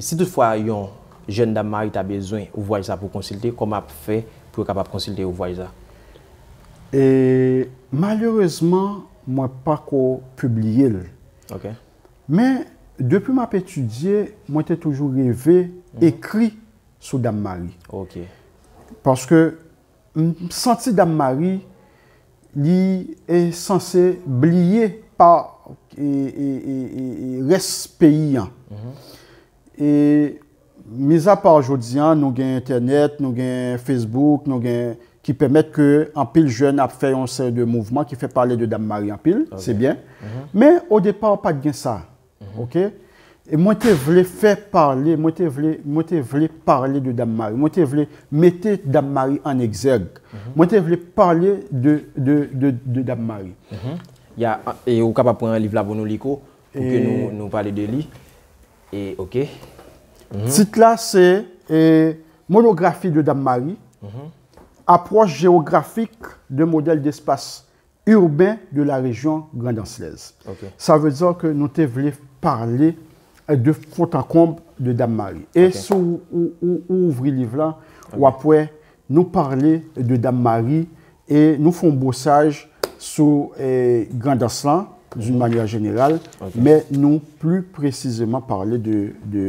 si toutfwa yon jèn Dam Mari ta bezwen ouvraj sa pou konsilte, kòman ap fè pou yo kapab konsilte ouvraj sa? E malerezman, mwen pako pibliye l. Ok. Men, depi m ap etidye, mwen te toujou reve ekri sou Dam Mari. Ok. Paske m santi Dam Mari, li, e, sanse bliye pa, e, e, e, e, e, rès peyi an. E, mizapa jodi an, nou gen entènèt, nou gen Facebook, nou gen, ki pèmèt ke anpil jèn ap fè yon seri de mouvman ki fè pale de Dam Mari anpil, se byen. Men, o depa, pa t gen sa. Ok? E mwen te vle fè pale, mwen te vle, mwen te vle pale de Dam Mari. Mwen te vle mete Dam Mari an egzèg. Mwen te vle pale de, de, de, de Dam Mari. Ya, e ou kapab pran liv la pou nou li ko, pou ke nou, nou pale de li. E, ok. Tit la, se, e, Monographie de Dame Marie, approche géographique d'un modèle d'espace urbain de la région Grande Anse. Ok. Sa vle di ke nou te vle pale, e, de fond en comble de Dame Marie. E si w, ou, ou, ou ouvri liv la, w ap wè nou pale de Dame Marie e nou fè yon bwosaj sou, e, Grandans lan, d'une manière générale, men nou pli presizeman pale de, de,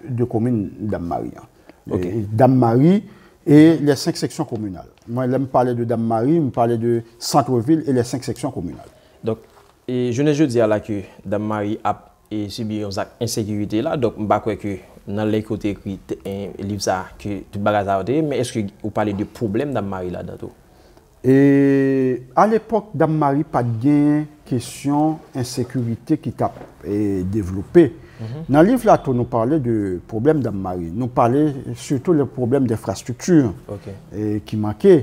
de komin Dame Marie an. E, Dame Marie et les cinq sections communales. Mwen, lè m pale de Dame Marie, m pale de centre-ville et les cinq sections communales. Donk, e jounen jodi a la ke Dame Marie ap e sibi yon zak ensekirite la. Donk, m pa kwè ke nan lè ke w te ekri te- en, liv sa a, ke tout bagay sa yo te ye, men èske ou pale de pwoblèm Dame Marie ladan tou? E alepòk, Dame Marie pa t gen kesyon ensekirite ki t ap, e, devlope. Nan liv la tou, nou pale de pwoblèm Dame Marie. Nou pale sitou le pwoblèm denfrastrikti, e, ki manke.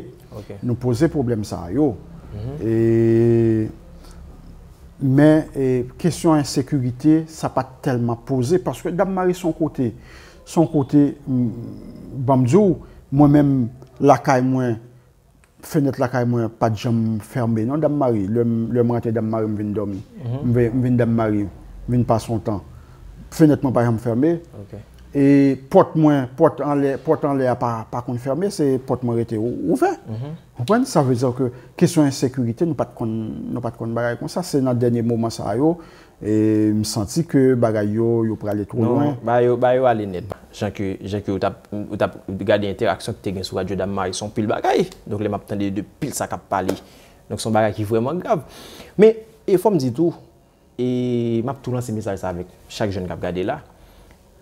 Nou poze pwoblèm sa yo. E, men, e, kesyon ensekirite, sa pa t tèlman poze, paske Dame Marie se yon kote, se yon kote, m, ban m di w, mwen menm, lakay mwen, fenèt lakay mwen pa t janm fèmen non, Dame Marie. Lè m, lè m rantre Dame Marie, m vin dòmi. M vin, m vin Dame Marie, m vin pase yon tan. Fenèt mwen pa janm fèmen. E pòt mwen, pòt anlè, pòt anlè a pa, pa konn fèmen, se pòt mwen rete ou- ouvè. Konprann? Sa vle di ke kesyon ensekirite, nou pa t konn, nou pa t konn bagay konsa. Se nan dènye moman sa yo, e m santi ke bagay yo, yo prale twò lwen. Non, bagay yo, bagay yo ale nèt. Jan ke, jan ke ou t ap, ou t ap gade entèraksyon ki te gen sou radyo Dame Marie, se yon pil bagay. Donk, lè m ap tande de pil sa k ap pale. Donk, se yon bagay ki vrèman grav. Men, e fò m di tou, e m ap tou lanse mesaj sa avèk chak jèn k ap gade la.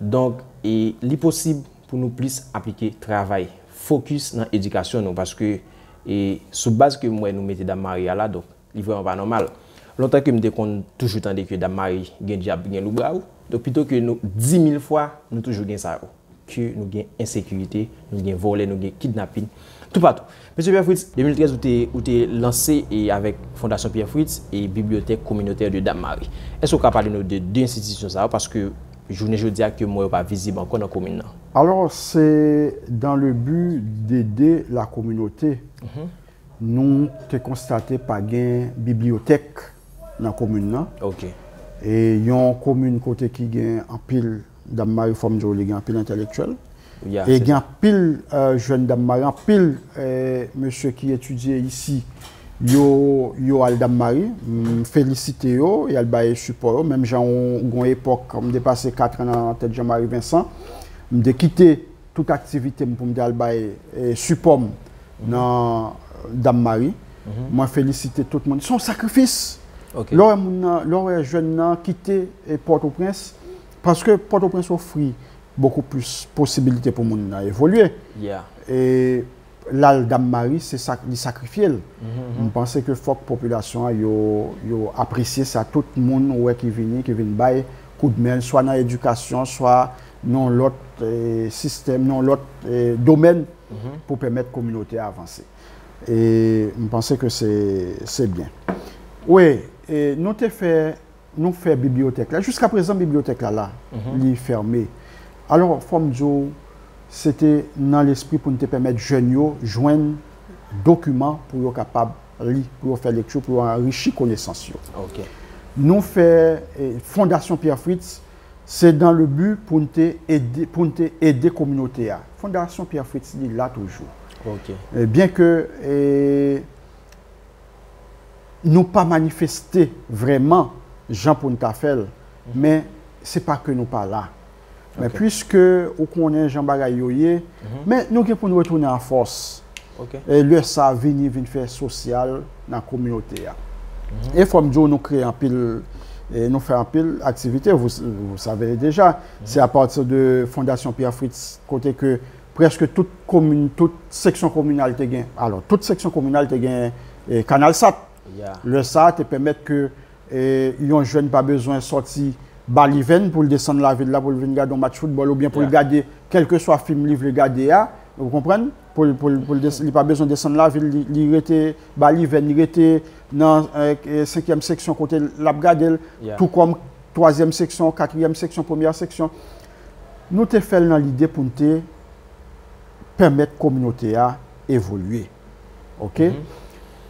Donk, e li posib pou nou plis aplike travay, fokis nan edikasyon nou, paske, e sou baz ke m wè nou mete Dame Marie a la, donk, li vrèman pa nòmal. Lontan ke m te konn toujou tande ke Dame Marie gen dyab, gen loup-garou. Donk, pito ke nou, di mil fwa, nou toujou gen sa yo. Ke nou gen ensekirite, nou gen vòlè, nou gen kidnapin, toupatou. Mesye Pierre Fritz, de mil trèz, ou te, ou te lanse, e avèk Fondasyon Pierre Fritz e Bibliothèque Communautaire de Dame Marie. Èske ou ka pale nou de de enstitisyon sa yo? Paske jounen jodi a, ke m wè yo pa vizib ankò nan komin nan. Alors, c'est dans le but d'aider la communauté. Nou te konstate pa gen bibliyotèk nan komin nan. Ok. E yon komin kote ki gen anpil Dam Mari, fò m di w, li gen anpil entèlektyèl. Yeah, E se gen anpil euh, jèn Dam Mari, anpil euh, mesye ki etidye isi, yo, yo al Dam Mari. M felisite yo, y al bay sipò yo. Menm jan ou gon epòk, m te pase kat an nan tèt Jean Marie Vincent, m te kite tout aktivite m pou m te al bay eh, sipò m nan Dam Mari. Mwen felisite tout moun. Se yon sakrifis. Ok. Lè w wè moun nan, lè w wè jèn nan kite eh, Pòtoprens, paske Pòtoprens ofri bokou plis posibilite pou moun nan evolye. Yeah. E l al Dam Mari, se sa li sakrifye l. M panse ke fòk popilasyon an yo, yo apresye sa. Tout moun ou wè ki vini, ki vin bay koudmen, swa nan edikasyon, swa nan lòt eh, sistèm, nan lòt eh, domèn pou pèmèt kominote a avanse. E m panse ke se se byen. Wi, e nou te fè nou fè bibliyotèk la. Jiska prezan bibliyotèk la la, li fèmen. Alò, fò m di w, se te nan lespri pou n te pèmèt jèn yo jwenn dokiman pou yo kapab li, pou yo fè lekti, pou yo anrichi konesans yo. Ok. Nou fè eh, Fondasyon Pierre Fritz, se dans le but pou n te ede, pou n te ede kominote a. Fondasyon Pierre Fritz li la toujou. Ok. Eh, byen ke eh, nou pa manifeste vrèman jan pou n ta fè l, men se pa ke nou pa la. Men Ok. Piske ou konnen jan bagay yo ye, men nou gen pou n retounen an fòs. Ok. E lè sa vini vin fè sosyal nan kominote a. E fò m di w, nou kreye anpil, e nou fè anpil aktivite, vous, vous savez déjà. Se a partir de Fondasyon Pierre Fritz, kote ke prèske tout komin, tout seksyon kominal te gen. Alò, tout seksyon kominal te gen eh, Kanal Sat. Yeah. Lè sa te pèmèt ke eh, yon jèn pa bezwen sòti Balivèn pou l desann lavil la, pou l vin gade yon match foutbòl, oubyen pou l Yeah. gade kèlkeswa fim li vle gade a, ou konprann? Pou, l- pou, l- pou l des- li pa bezwen desann lavil, li, li rete Balivèn, li rete nan eh, eh, senkyèm seksyon kote l ap gade l, Yeah. tou kòm twazyèm seksyon, katriyèm seksyon, premyè seksyon. Nou te fè l nan lide pou n te pèmèt kominote a evolye. Ok?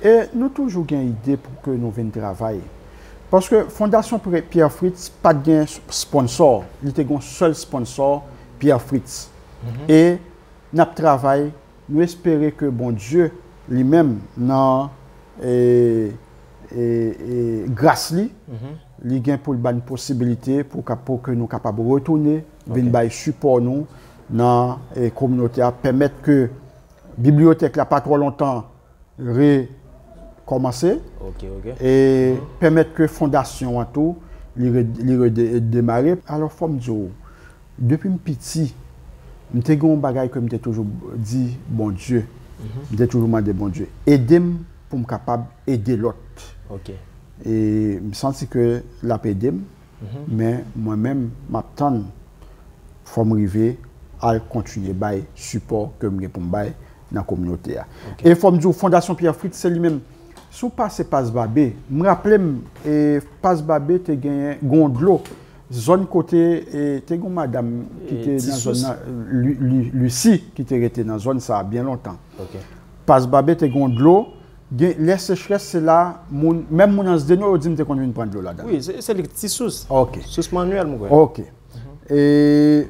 E nou toujou gen ide pou ke nou vin travay. Paske Fondasyon Pre- Pierre Fritz pa t gen s- sponsò. Li te gen yon sèl sponsò, Pierre Fritz. E n ap travay, nou espere ke Bondye li menm nan e, e, e, gras li, li gen pou l ba n posibilite pou, ka- pou ke nou kapab retounen, vin Ok. bay sipò nou nan e, kominote a, pèmèt ke bibliyotèk la pa twò lontan rekòmanse Ok, ok. e pèmèt ke fondasyon an tou li re- li redemare. Alò fò m di w, depi m piti, m te gen yon bagay ke m te toujou di Bondye. M te toujou mande Bondye ede m pou m kapab ede lòt. Ok. E m santi ke l ap ede m, men mwen menm m ap tann fò m rive al kontinye bay sipò ke m gen pou m bay nan kominote a. E fò m di w, Fondasyon Pierre Fritz se li menm. Si w pase Pas Babe, m raple m, e, Pas Babe te genyen gon dlo. Zòn kote e, te gon madanm ki te nan zòn nan, Lucy ki te rete nan zòn sa a byen lontan. Ok. Pas Babe te gon dlo, gen, lè sechrès se la, moun, menm moun Ansdeno yo di m te konn vin pran dlo ladan. Wi, se, se li ki ti sous. Ok. Sous manyèl, mwen kwè. Ok. E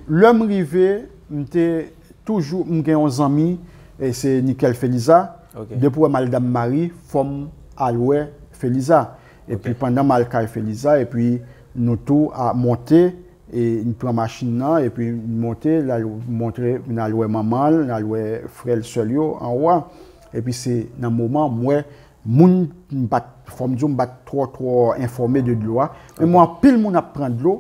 lè m rive, m te toujou, m gen yon zanmi, e se Nickel Feliza. Ok. Depi w wè m al Dam Mari, fò m al wè Feliza. Epi pandan m al kay Feliza, epi nou tou a monte, e m pran machin nan, epi m monte, l al montre, n al wè manman l, n al wè frè l, sè l yo anwo a. Epi se nan moman m wè moun m pa t, fò m di w, m pa t twò, twò enfòme de dlo a. Men m wè anpil moun ap pran dlo,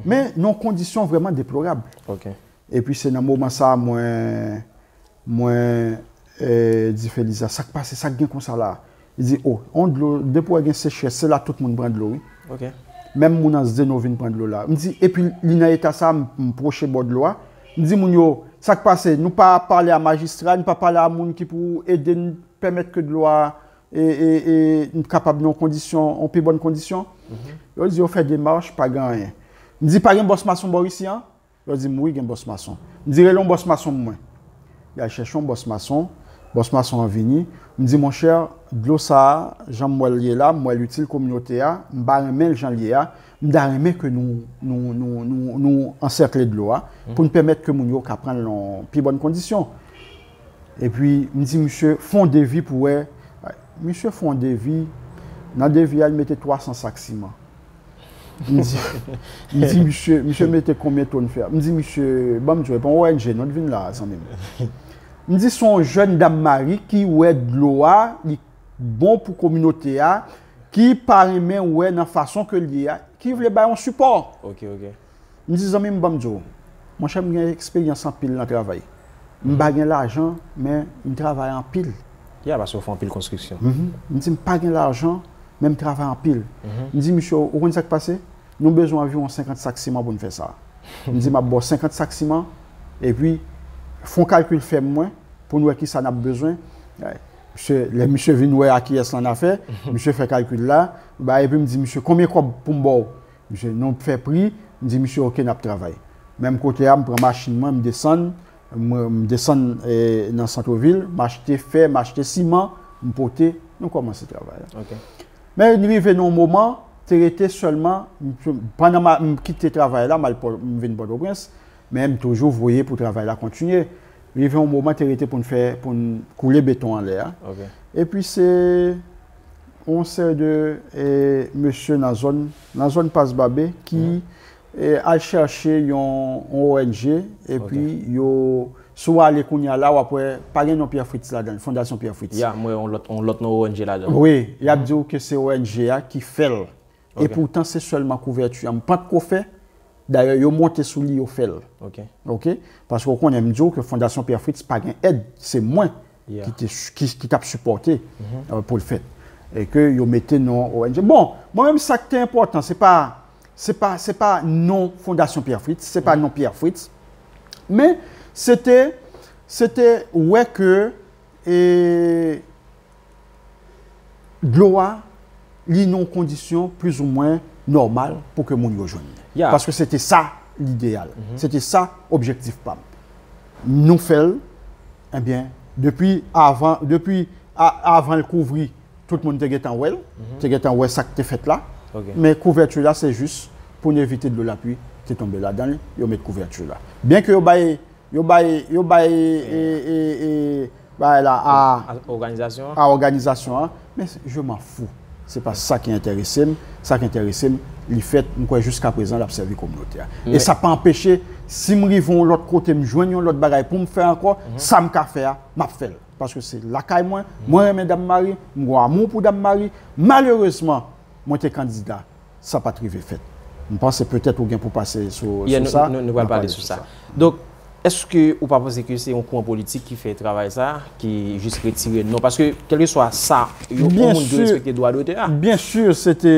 men nan yon kondisyon vrèman deplorab. Ok. Epi se nan moman sa a mwen, mwen e, di Feliza, sa k pase, sa k gen konsa la? Li di, o, on dlo, depi w wè gen sechrès, se la tout moun pran dlo, wi. Ok. Menm moun Ansdeno vin pran dlo la. M di, epi li nan eta sa a, m m pwoche bò dlo a. M di moun yo, sa k pase? Nou pa pale a majistra, nou pa pale a moun ki pou ede n pèmèt ke dlo a e, e, e, n kapab nan yon kondisyon, yon pi bòn kondisyon. Yo di, yo fè demach, pa gen anyen. M di, pa gen bòs mason bò isi an? Yo di m, wi, gen bòs mason. M di, rele yon bòs mason pou mwen. Y al chèche yon bòs mason, Bòs mason an vini, m di, monchè, dlo sa a, jan m wè l ye la, m wè l itil kominote a, m pa renmen l jan l ye a, m ta renmen ke nou, nou, nou, nou, nou ansèkle dlo a, pou n pèmèt ke moun yo ka pran l nan pi bòn kondisyon. Epi, m di misye, fè yon devi pou wè. Misye fè yon devi, nan devi a, l mete twa san sak siman. M di, m di misye, misye mete konbyen ton fè? M di misye, ban m di w, e pa yon O N G non, t vin la, zanmi m. M di, se yon jèn dam mari ki wè dlo a, li bon pou kominote a, ki pa renmen wè nan fason ke l ye a, ki vle bay yon sipò. Ok, ok. M di, zanmi m, ban m di w, monchè, m gen eksperyans anpil nan travay. M pa gen lajan, men m travay anpil. Ya, paske w fè anpil konstriksyon. M di, m pa gen lajan, men m travay anpil. M di, misye, ou konn sa k pase? Nou bezwen anviwon senkant sak siman pou n fè sa. M di, m ap ba w senkant sak siman, epi fè yon kalkil fèm mwen, pou n wè kisa n ap bezwen. Misye, lè misye vin wè a kiyès l annafè, misye fè kalkil la, ba, epi m di, misye, konbyen kòb pou m ba w? Misye, nou fè pri, m di, misye, ok, n ap travay. Menm kote a, m pran machin mwen, m desann, m, m desann eh, nan santvil, m achte fè, m achte siman, m pote, nou kòmanse travay la. Ok. Men n rive nan yon moman, te rete sèlman, m, pandan m, m kite travay la, m al Pò- m vin Pòtoprens, men m toujou voye pou travay la kontinye. Rive yon moman, te rete pou n fè, pou n koule beton anlè a. Ok. Epi se yon seri de eh, mesye nan zòn, nan zòn Pas Babe ki eh, al chèche yon, yon O N G, epi yo, si w ale kounye a la, w ap wè, pa gen non Pierre Fritz ladan l, Fondasyon Pierre Fritz. Ya, m wè yon lòt, yon lòt non O N G ladan. Wi, y ap di w ke se O N G a ki fè l. Ok. Epoutan, se sèlman kouvèti a m pa t ko fè. Dayè, yo monte sou li, yo fè l. Ok. Ok? Paske w konnen, m di w ke Fondasyon Pierre Fritz pa gen èd, se mwen Yeah. ki te ki, ki t ap sipòte eh, pou l fèt. E ke yo mete non O N G. Bon, mwen menm sa k te enpòtan, se pa se pa se pa non Fondasyon Pierre Fritz, se pa non Pierre Fritz. Men se te se te wè ke e, dlo a, li nan yon kondisyon plizoumwen nòmal pou ke moun yo jwenn li. Ya. Paske se te sa lideyal. Se te sa objektif pa m. Nou fè l, ebyen, depi avan, depi a- avan l kouvri, tout moun te gentan wè l, te gentan wè sa k te fèt la. Ok. Men kouvèti la, se jis pou n evite dlo lapli te tonbe ladan l, yo met kouvèti la. Byen ke yo bay, yo bay, yo bay e, e, e, bagay la a A- Òganizasyon an. a òganizasyon an, men je m'en fous. Se pa sa ki enterese m. Sa ki enterese m, li fèt, m kwè jiska prezan l ap sèvi kominote a. E sa pa anpeche, si m rive yon lòt kote, m jwenn yon lòt bagay pou m fè ankò, sa m ka fè a, m ap fè l. Paske se lakay mwen, mwen renmen Dam Mari, m gon amou pou Dam Mari. Malerezman, mwen te kandida, sa pa t rive fèt. M panse petèt ou gen pou pase sou, Yeah, sou nou, sa. nou, nou pral pale sou sa. Donk, èske ou pa panse ke se yon kouran politik ki fè travay sa, ki jis retire non? Paske, kèlkeswa sa, yon Byen moun dwe si. Respekte dwa dotè a. Byen si, se te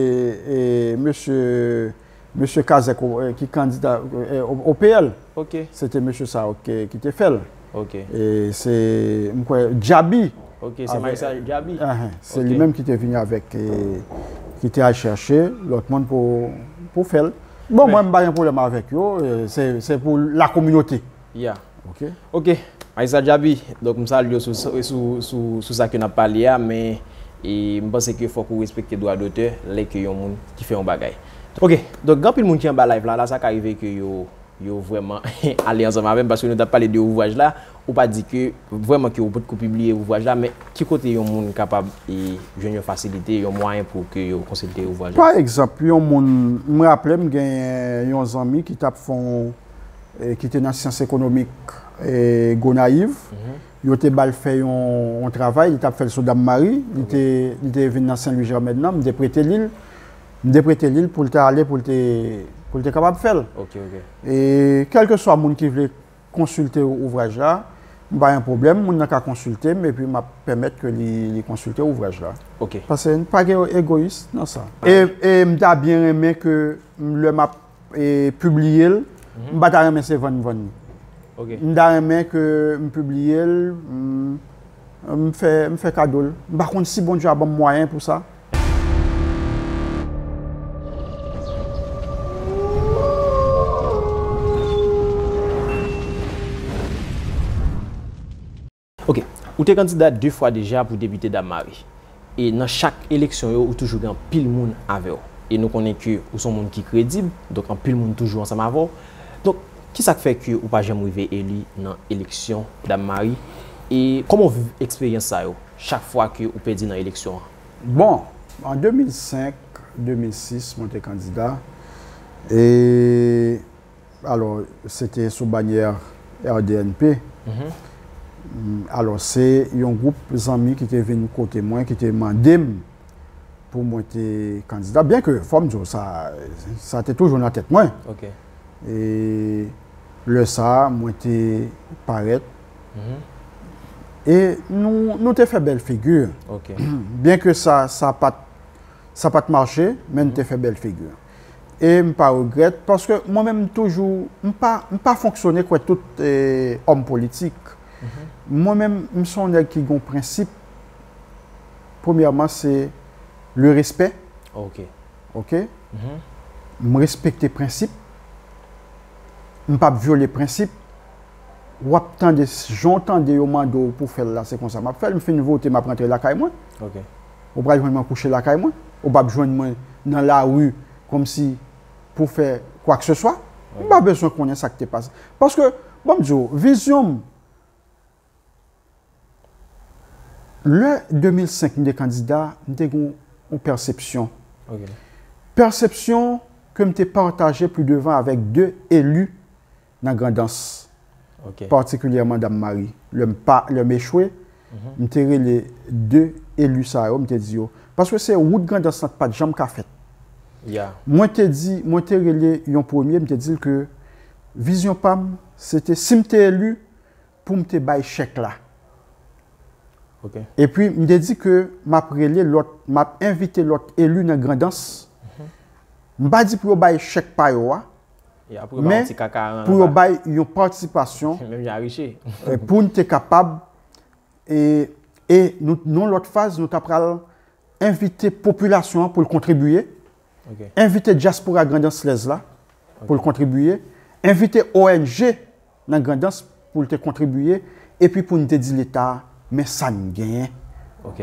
e, mesye, mesye Kazèk o- e, ki kandida e, o- O P L. Ok, Se te mesye sa yo ki, ki te fè l. ok. E se, m kwè, Djabi. Ok, se Maréchal Djabi. Ahan, se Ok. li menm ki te vini avèk, e, ki te al chèche lòt moun pou, pou fè l. Bon, Men- mwen, m pa gen pwoblèm avèk yo. E, se, se pou la kominote. Ya. Ok? Ok, Maréchal Djabi, donk m salye w sou, sou, sou, sou sa ke n ap pale a, men e, m panse ke fòk ou respekte dwa dotè lè ke yon moun ki fè yon bagay. Ok, donk gen anpil moun ki anba live la, la sa ka rive ke yo, yo vrèman ale ansanm avè m, paske nou t ap pale de ouvraj la, ou pa di ke vrèman ke ou potko pibliye ouvraj la, men ki kote yon moun kapab e, jwenn yon fasilite, yon mwayen pou ke yo konsilte ouvraj la? Pa egzanp, yon moun, m raple m gen yon zanmi ki t ap fè yon, e, ki te nan syans ekonomik e, Gonayiv. Yo te ba l fè yon, yon travay, li t ap fè l sou Dam Mari, li te, li te vin nan Sen Lwi Jèmèn nan, m te prete li l, m te prete li l pou l te ale, pou l te, pou l te kapab fè l. Ok, ok. E kèlkeswa moun ki vle konsilte ouvraj la, m pa gen pwoblèm, moun nan ka konsilte m, epi m ap pèmèt ke li, li konsilte ouvraj la. Ok. Paske n pa gen egoyis nan sa. E, e m ta byen renmen ke m, lè m ap e, pibliye l, m pa ta renmen se vann m vann li. Ok. M ta renmen ke m pibliye l, m, m fè, m fè kado l. M pa konn si Bondye a ban m mwayen pou sa. Ok. Ou te kandida de fwa deja pou depite Dam Mari. E nan chak eleksyon yo, ou toujou gen anpil moun avè w. E nou konnen ke ou se yon moun ki kredib, donk anpil moun toujou ansanm avè w. Donk, ki sa k fè ke ou pa janm rive eli nan eleksyon Dam Mari? E kòman w viv eksperyans sa yo, chak fwa ke ou pèdi nan eleksyon an? Bon, an de mil senk, de mil sis, mwen te kandida. E, alò, se te sou banyè R D N P. Alò, se yon gwoup zanmi ki te vin kote mwen, ki te mande m pou mwen te kandida. Byen ke, fò m di w, sa, sa te toujou nan tèt mwen. Ok. E lè sa a, mwen te parèt. E nou, nou te fè bèl figi. Ok. Byen ke sa, sa pa t, sa pa t mache, men nou te fè bèl figi. E m pa regrèt, paske mwen menm toujou, m pa, m pa fonksyone kwè tout eh, òm politik. Mwen menm, m se yon nèg ki gen prensip. Premyèman, se le respè. Ok. Ok? M respekte prensip. M p ap vyole prensip. W ap tande, jan w tande yo mande w pou fè l la, se konsa m ap fè l. M fin vote, m ap rantre lakay mwen. Ok. Ou pral jwenn mwen kouche lakay mwen. Ou p ap jwenn mwen nan lari kòmsi pou fè kwakseswa. M pa bezwen konnen sa k te pase. Paske, ban m di w, vizyon m, lè de mil senk m te kandida, m te gen yon pèsepsyon. Ok. Pèsepsyon ke m te pataje pli devan avèk de eli nan Grandans, Ok. patikilyèman Dam Mari. Lè m pa, lè m echwe, m te rele de eli sa yo, m te di yo. Paske se wout Grandans lan pa t janm ka fèt. Ya. Mwen te di, mwen te rele yon premye, m te di l ke vizyon pa m, se te, si m te eli, pou m te bay chèk la. Ok. Epi, m te di ke m ap rele lòt, m ap envite lòt eli nan Grandans. M pa di pou yo bay chèk pa yo a, Ya, pou yo ba men yon ti kaka. Pou yo bay yon patisipasyon Menm jan Riche. eh, pou n te kapab, e, e nou, nan lòt faz, nou ta pral envite popilasyon an pou l kontribiye, Ok. envite dyaspora Grandanslèz la pou l kontribiye, envite O N G nan Grandans pou l te kontribiye, epi pou n te di Leta, men sa n genyen, Ok.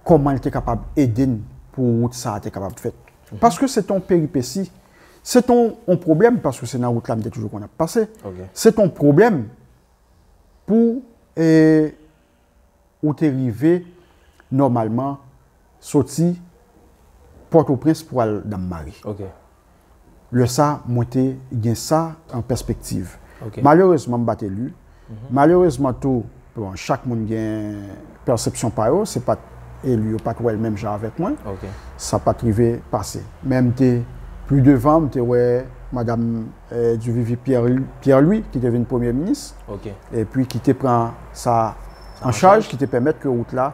kòman l te kapab ede n pou wout sa a te kapab fèt. Paske se te yon peripesi, se te yon, yon pwoblèm, paske se nan wout la m te toujou konn ap pase. Ok. Se te yon pwoblèm pou, e, ou te rive nòmalman soti Pòtoprens pou al Dam Mari. Ok. Lè sa, mwen te gen sa an pèspektiv. Ok. Malerezman, m pa t eli. Malerezman tou, bon, chak moun gen pèsepsyon pa yo, se pa t eli yo pa t wè l menm jan avèk mwen. Ok. Sa pa t rive pase. Men m te pli devan, m te wè madanm eh, Duvivier Pierre, Pierre-Louis, ki te vin premye minis, Ok. epi ki te pran sa Sa an an chaj, chaj. Ki te pèmèt ke wout la,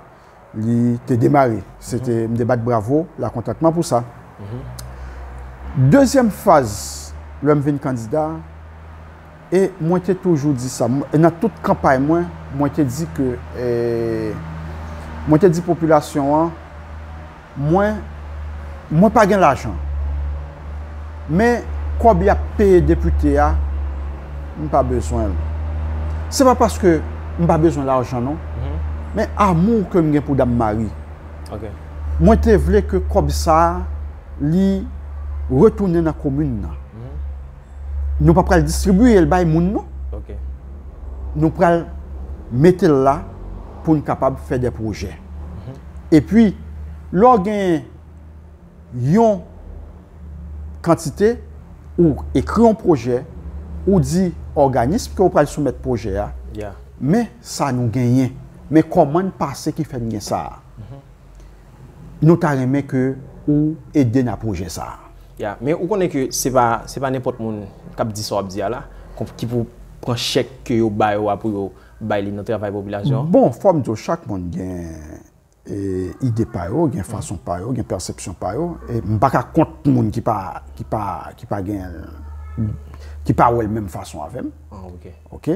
li te demare. Se te, m te bat bravo, lakontantman pou sa. Dezyèm faz, lè m vin kandida, e mwen te toujou di sa, m- nan tout kanpay mwen, mwen te di ke, eh, mwen te di popilasyon an, mwen, mwen pa gen lajan. Men kòb y ap peye depite a, m pa bezwen l. Se pa paske m pa bezwen lajan non. Men amou ke m gen pou Dam Mari. Ok. Mwen te vle ke kòb sa a, li retounen nan komin nan. Nou pa pral distribiye l bay moun non. Ok. Nou pral mete l la pou n kapab fè de pwojè. Epi, lè w gen yon kantite, ou ekri yon pwojè, ou di òganis ke w pral soumèt pwojè a, Ya. men sa nou genyen, men kòman n pase ki fè n gen sa a. Nou ta renmen ke ou ede n a pwojè sa a. Ya, men ou konnen ke se pa, se pa nenpòt moun k ap di sa w ap di a la, kon- ki pou pran chèk ke yo ba yo a pou yo bay li nan travay popilasyon. Bon, fò m di w, chak moun gen e, ide pa yo, gen fason pa yo, gen pèsepsyon pa yo. E m pa ka kont moun ki pa, ki pa, ki pa gen, ki pa wè l menm fason avè m. Ah, ok. Ok?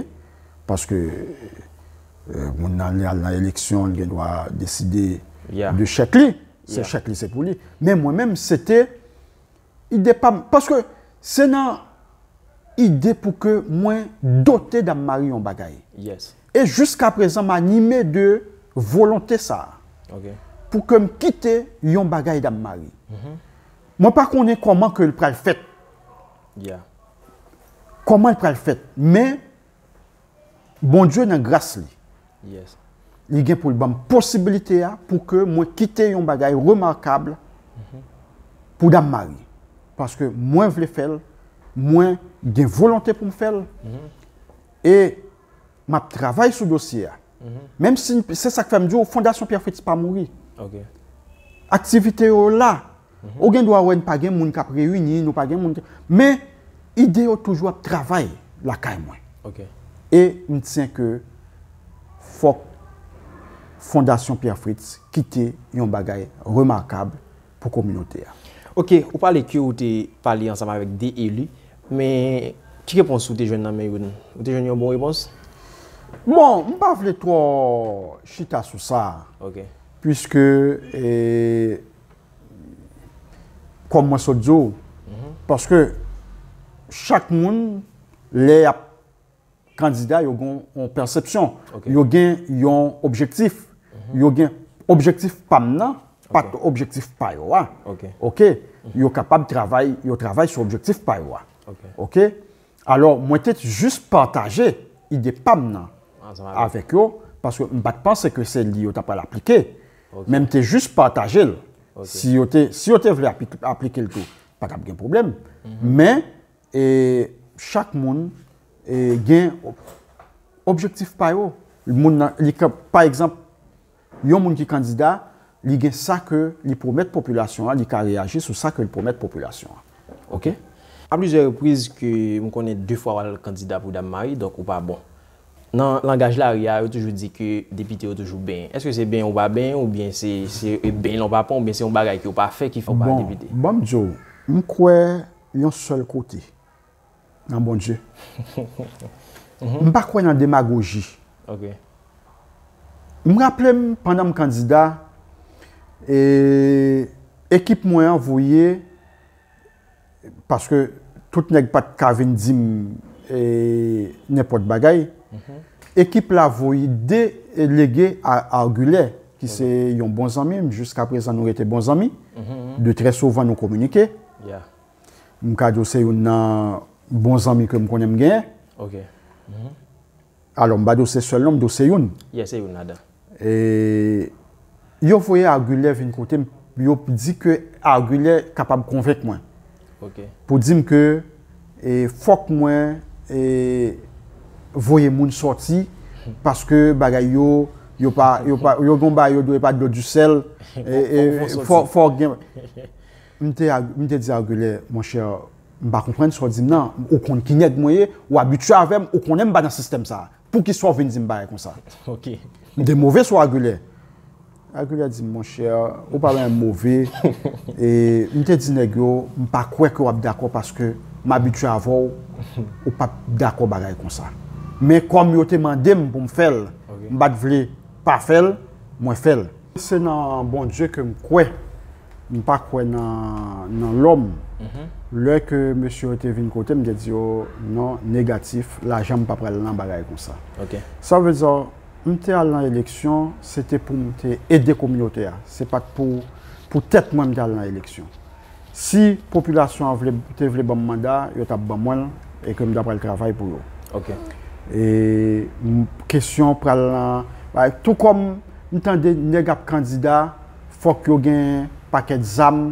Paske eh, moun nan li al nan eleksyon, li gen dwa deside Ya. de chèk li. Se Ya. Chèk li, se pou li. Men mwen menm, se te ide pa m. Paske se nan ide pou ke mwen dote Dam Mari yon bagay. Yes. E jiska prezan, m anime de volonte sa a. Ok. Pou ke m kite yon bagay Dam Mari. Mwen pa konnen kòman ke l pral fèt. Yeah. Kòman l pral fèt. Men, Bondye nan gras li. Yes. Li gen pou l ban m posibilite a pou ke mwen kite yon bagay remakab pou Dam Mari. Paske mwen vle fè l, mwen gen volonte pou m fè l. E m ap travay sou dosye a. Menm si, se sa k fè m di w, Fondasyon Pierre Fritz pa mouri. Ok. Aktivite yo la. Ou gen dwa wè n pa gen moun k ap reyini, nou pa gen moun. Men ide yo toujou ap travay lakay mwen. Ok. E m tyen ke fòk Fondasyon Pierre Fritz kite yon bagay remakab pou kominote a. Ok, ou pale ke ou te pale ansanm avèk de eli, men ki repons ou te jwenn nan men youn? Ou te jwenn yon bon repons? Bon, m pa vle twò chita sou sa. Ok. Puiske, e, kòm mwen sot di w, paske chak moun, lè y ap kandida, yo gen yon pèsepsyon, Ok. Yo gen yon objektif, yo gen objektif pa m nan, pa t objektif pa yo a. Ok. Ok? Yo kapab travay, yo travay sou objektif pa yo a. Ok. Ok? Alò, mwen te jis pataje ide pa m nan Ansanm avèk. Avèk yo, paske m pa t panse ke se li yo ta pral aplike. Men m te jis pataje l. Ok. Si yo te, si yo te vle apli- aplike l tou, pa t ap gen pwoblèm. Men, e, chak moun, e, gen ob- objektif pa yo. Moun nan, li ka, pa egzanp, yon moun ki kandida, li gen sa ke li pwomèt popilasyon an, li ka reyaji sou sa ke li pwomèt popilasyon an. Ok. A plizyè repriz ke m konnen de fwa w al kandida pou Dam Mari, donk ou pa bon. Nan langaj lari a, yo toujou di ke depite yo toujou benyen. Èske se benyen ou pa benyen, oubyen se, se benyen ou pa pran, oubyen se yon bagay ke w pa fè ki fè w pa Bon, depite? Ban m di w, m kwè yon sèl kote, nan Bondye. M pa kwè nan demagoji. Ok. M raple m, pandan m kandida, e, ekip mwen an voye, paske tout nèg pa t ka vin di m, e, nenpòt bagay. Ekip la voye de delege a Arguilè, ki se yon bon zanmi m, jiska prezan nou rete bon zanmi. De trè souvan nou kominike. Yeah. M ka di w se youn nan bon zanmi ke m konnen m genyen. Ok. Alò, m pa di w se sèl non, m di w se youn. Yeah, se youn ladan. E yo voye Arguilè vin kote m, yo di ke Arguilè kapab konvenk mwen. Ok. Pou di m ke, e, fòk mwen, e, voye moun sòti, paske bagay yo, yo pa, yo pa, yo gon bagay yo dwe pa dlo di sèl, e, e, Fò- fò- fò, fò gen. M te, ag- m te di Arguilè, monchè, m pa konprann sa w di m nan, ou konn ki nèg mwen ye, ou abitye avè m, ou konnen m pa nan sistèm sa. Poukisa w vin di m bagay konsa? Ok. M te move sou Arguilè. Arguilè di m, monchè, ou pa renmen move. E m te di nèg yo, m pa kwè ke w ap dakò paske m abitye avè w, ou p ap dakò bagay konsa. Men kòm yo te mande m pou m fè l, Ok. M pa t vle pa fè l, mwen fè l. Se nan Bondye ke m kwè. M pa kwè nan, nan lòm. Lè ke mesye yo te vin kote m, m te di yo, non, negatif, lajan m pa pral nan bagay konsa. Ok. Sa vle di, m te al nan eleksyon, se te pou m te ede kominote a. Se pa t pou, pou tèt mwen m te al nan eleksyon. Si popilasyon an vle, te vle ban m manda, yo t ap ban mwen l e ke m ta pral travay pou yo. Ok. E m- kesyon pral nan, tou kòm m tande nèg ap kandida, fòk yo gen pakèt zam,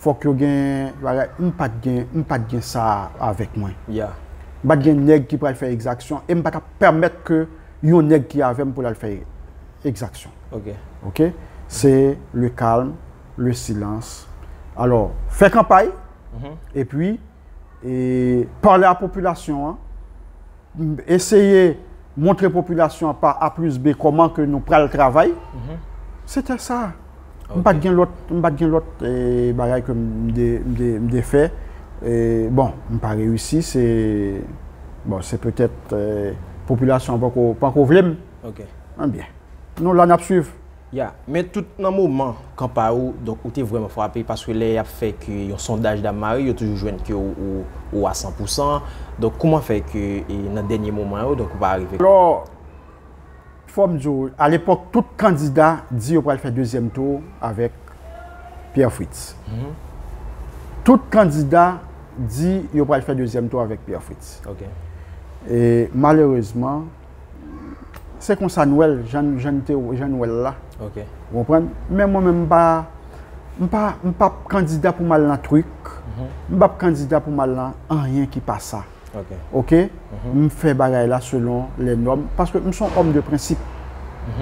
fòk yo gen bagay, m pa t gen, m pa t gen sa avèk mwen. Ya. M pa t gen nèg ki pral fè egzaksyon e m pa t ap pèmèt ke yon nèg ki avè m pou l al fè egzaksyon. Ok. Ok? Se le calme, le silence. Alò, fè kanpay, epi e, pale a popilasyon an, eseye montre popilasyon an pa A plis B kòman ke nou pral travay. Se te sa. M pa t gen lòt, m pa t gen lòt e, bagay ke m de, m de, m de fè. E, bon, m pa reyisi, se, bon, se petèt e, popilasyon an pako, pako vle m. Ok. Ebyen, nou la n ap swiv. Ya, men tout nan moman kanpay ou, donk ou te vrèman frape paske lè y ap fè ke yon sondaj Dam Mari, yo toujou jwenn ke ou, ou, ou a san pou san. Donk kouman fè ke e, nan dènye moman yo, donk ou pa rive? Alò, Fò m di w, alepòk, tout kandida di yo pral fè dezyèm tou avèk Pierre Fritz. Tout kandida di yo pral fè dezyèm tou avèk Pierre Fritz. Ok. E malerezman, se konsa n wè l, jan, jan n te, jan n wè l la. Ok. Ou konprann? Men mwen menm, m pa, m pa, m p ap kandida pou m al nan trik. M p ap kandida pou m al nan anyen ki pa sa. Ok. Ok? M fè bagay la selon les normes. Paske m se yon òm de prensip.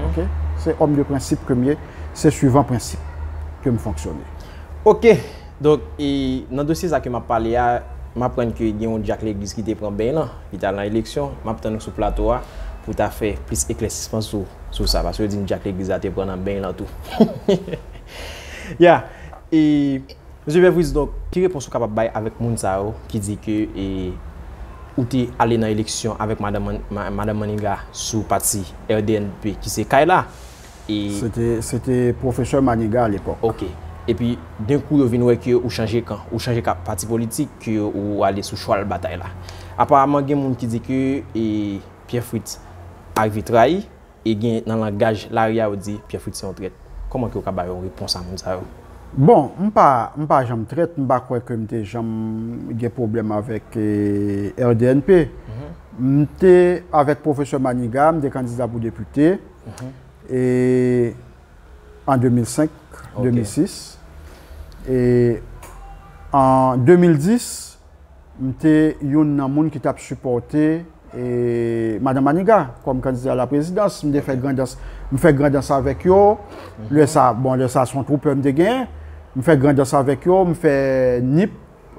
Ok? Se òm de prensip ke m ye. Se suivan prensip ke m fonksyone. Ok. Donk, e, nan dosye sa ke m ap pale a, m aprann ke gen yon dyak legliz ki te pran beny lan, ki t al nan eleksyon. M ap tann ou sou plato a pou w ta fè plis eklèsisman sou, sou sa. Paske yo di m dyak legliz la te pran nan beny lan tou. Ya. E, Mesye Pierre Fritz, donk, ki repons ou kapab bay avèk moun sa yo ki di ke, e, ou te ale nan eleksyon avèk Madan Man-, Ma-, Madan Maniga sou pati R D N P ki se Kay la? E Se te, se te pwofesè Maniga alepòk. Ok. Epi, denkou yo vin wè ke ou chanje kan, ou chanje ka, pati politik, ke ou ale sou chwal batay la. Aparaman, gen moun ki di ke, e, Pierre Fritz arive trayi, e gen nan langaj lari a yo di Pierre Fritz se yon trèt. Kòman ke ou ka bay yon repons a moun sa yo? Bon, m pa, m pa janm trèt, m pa kwè ke m te janm gen pwoblèm avèk, e, R D N P. M te avèk pwofesè Maniga, m te kandida pou depite. E an de mil senk, Ok. de mil sis. E an de mil dis, m te youn nan moun ki t ap sipòte, e, Madan Maniga kòm kandida a la prezidans. M te fè Grandans, m fè Grandans avèk yo. Lè sa, bon, lè sa se yon twoupè m te genyen. M fè Grandans avèk yo, m fè Nip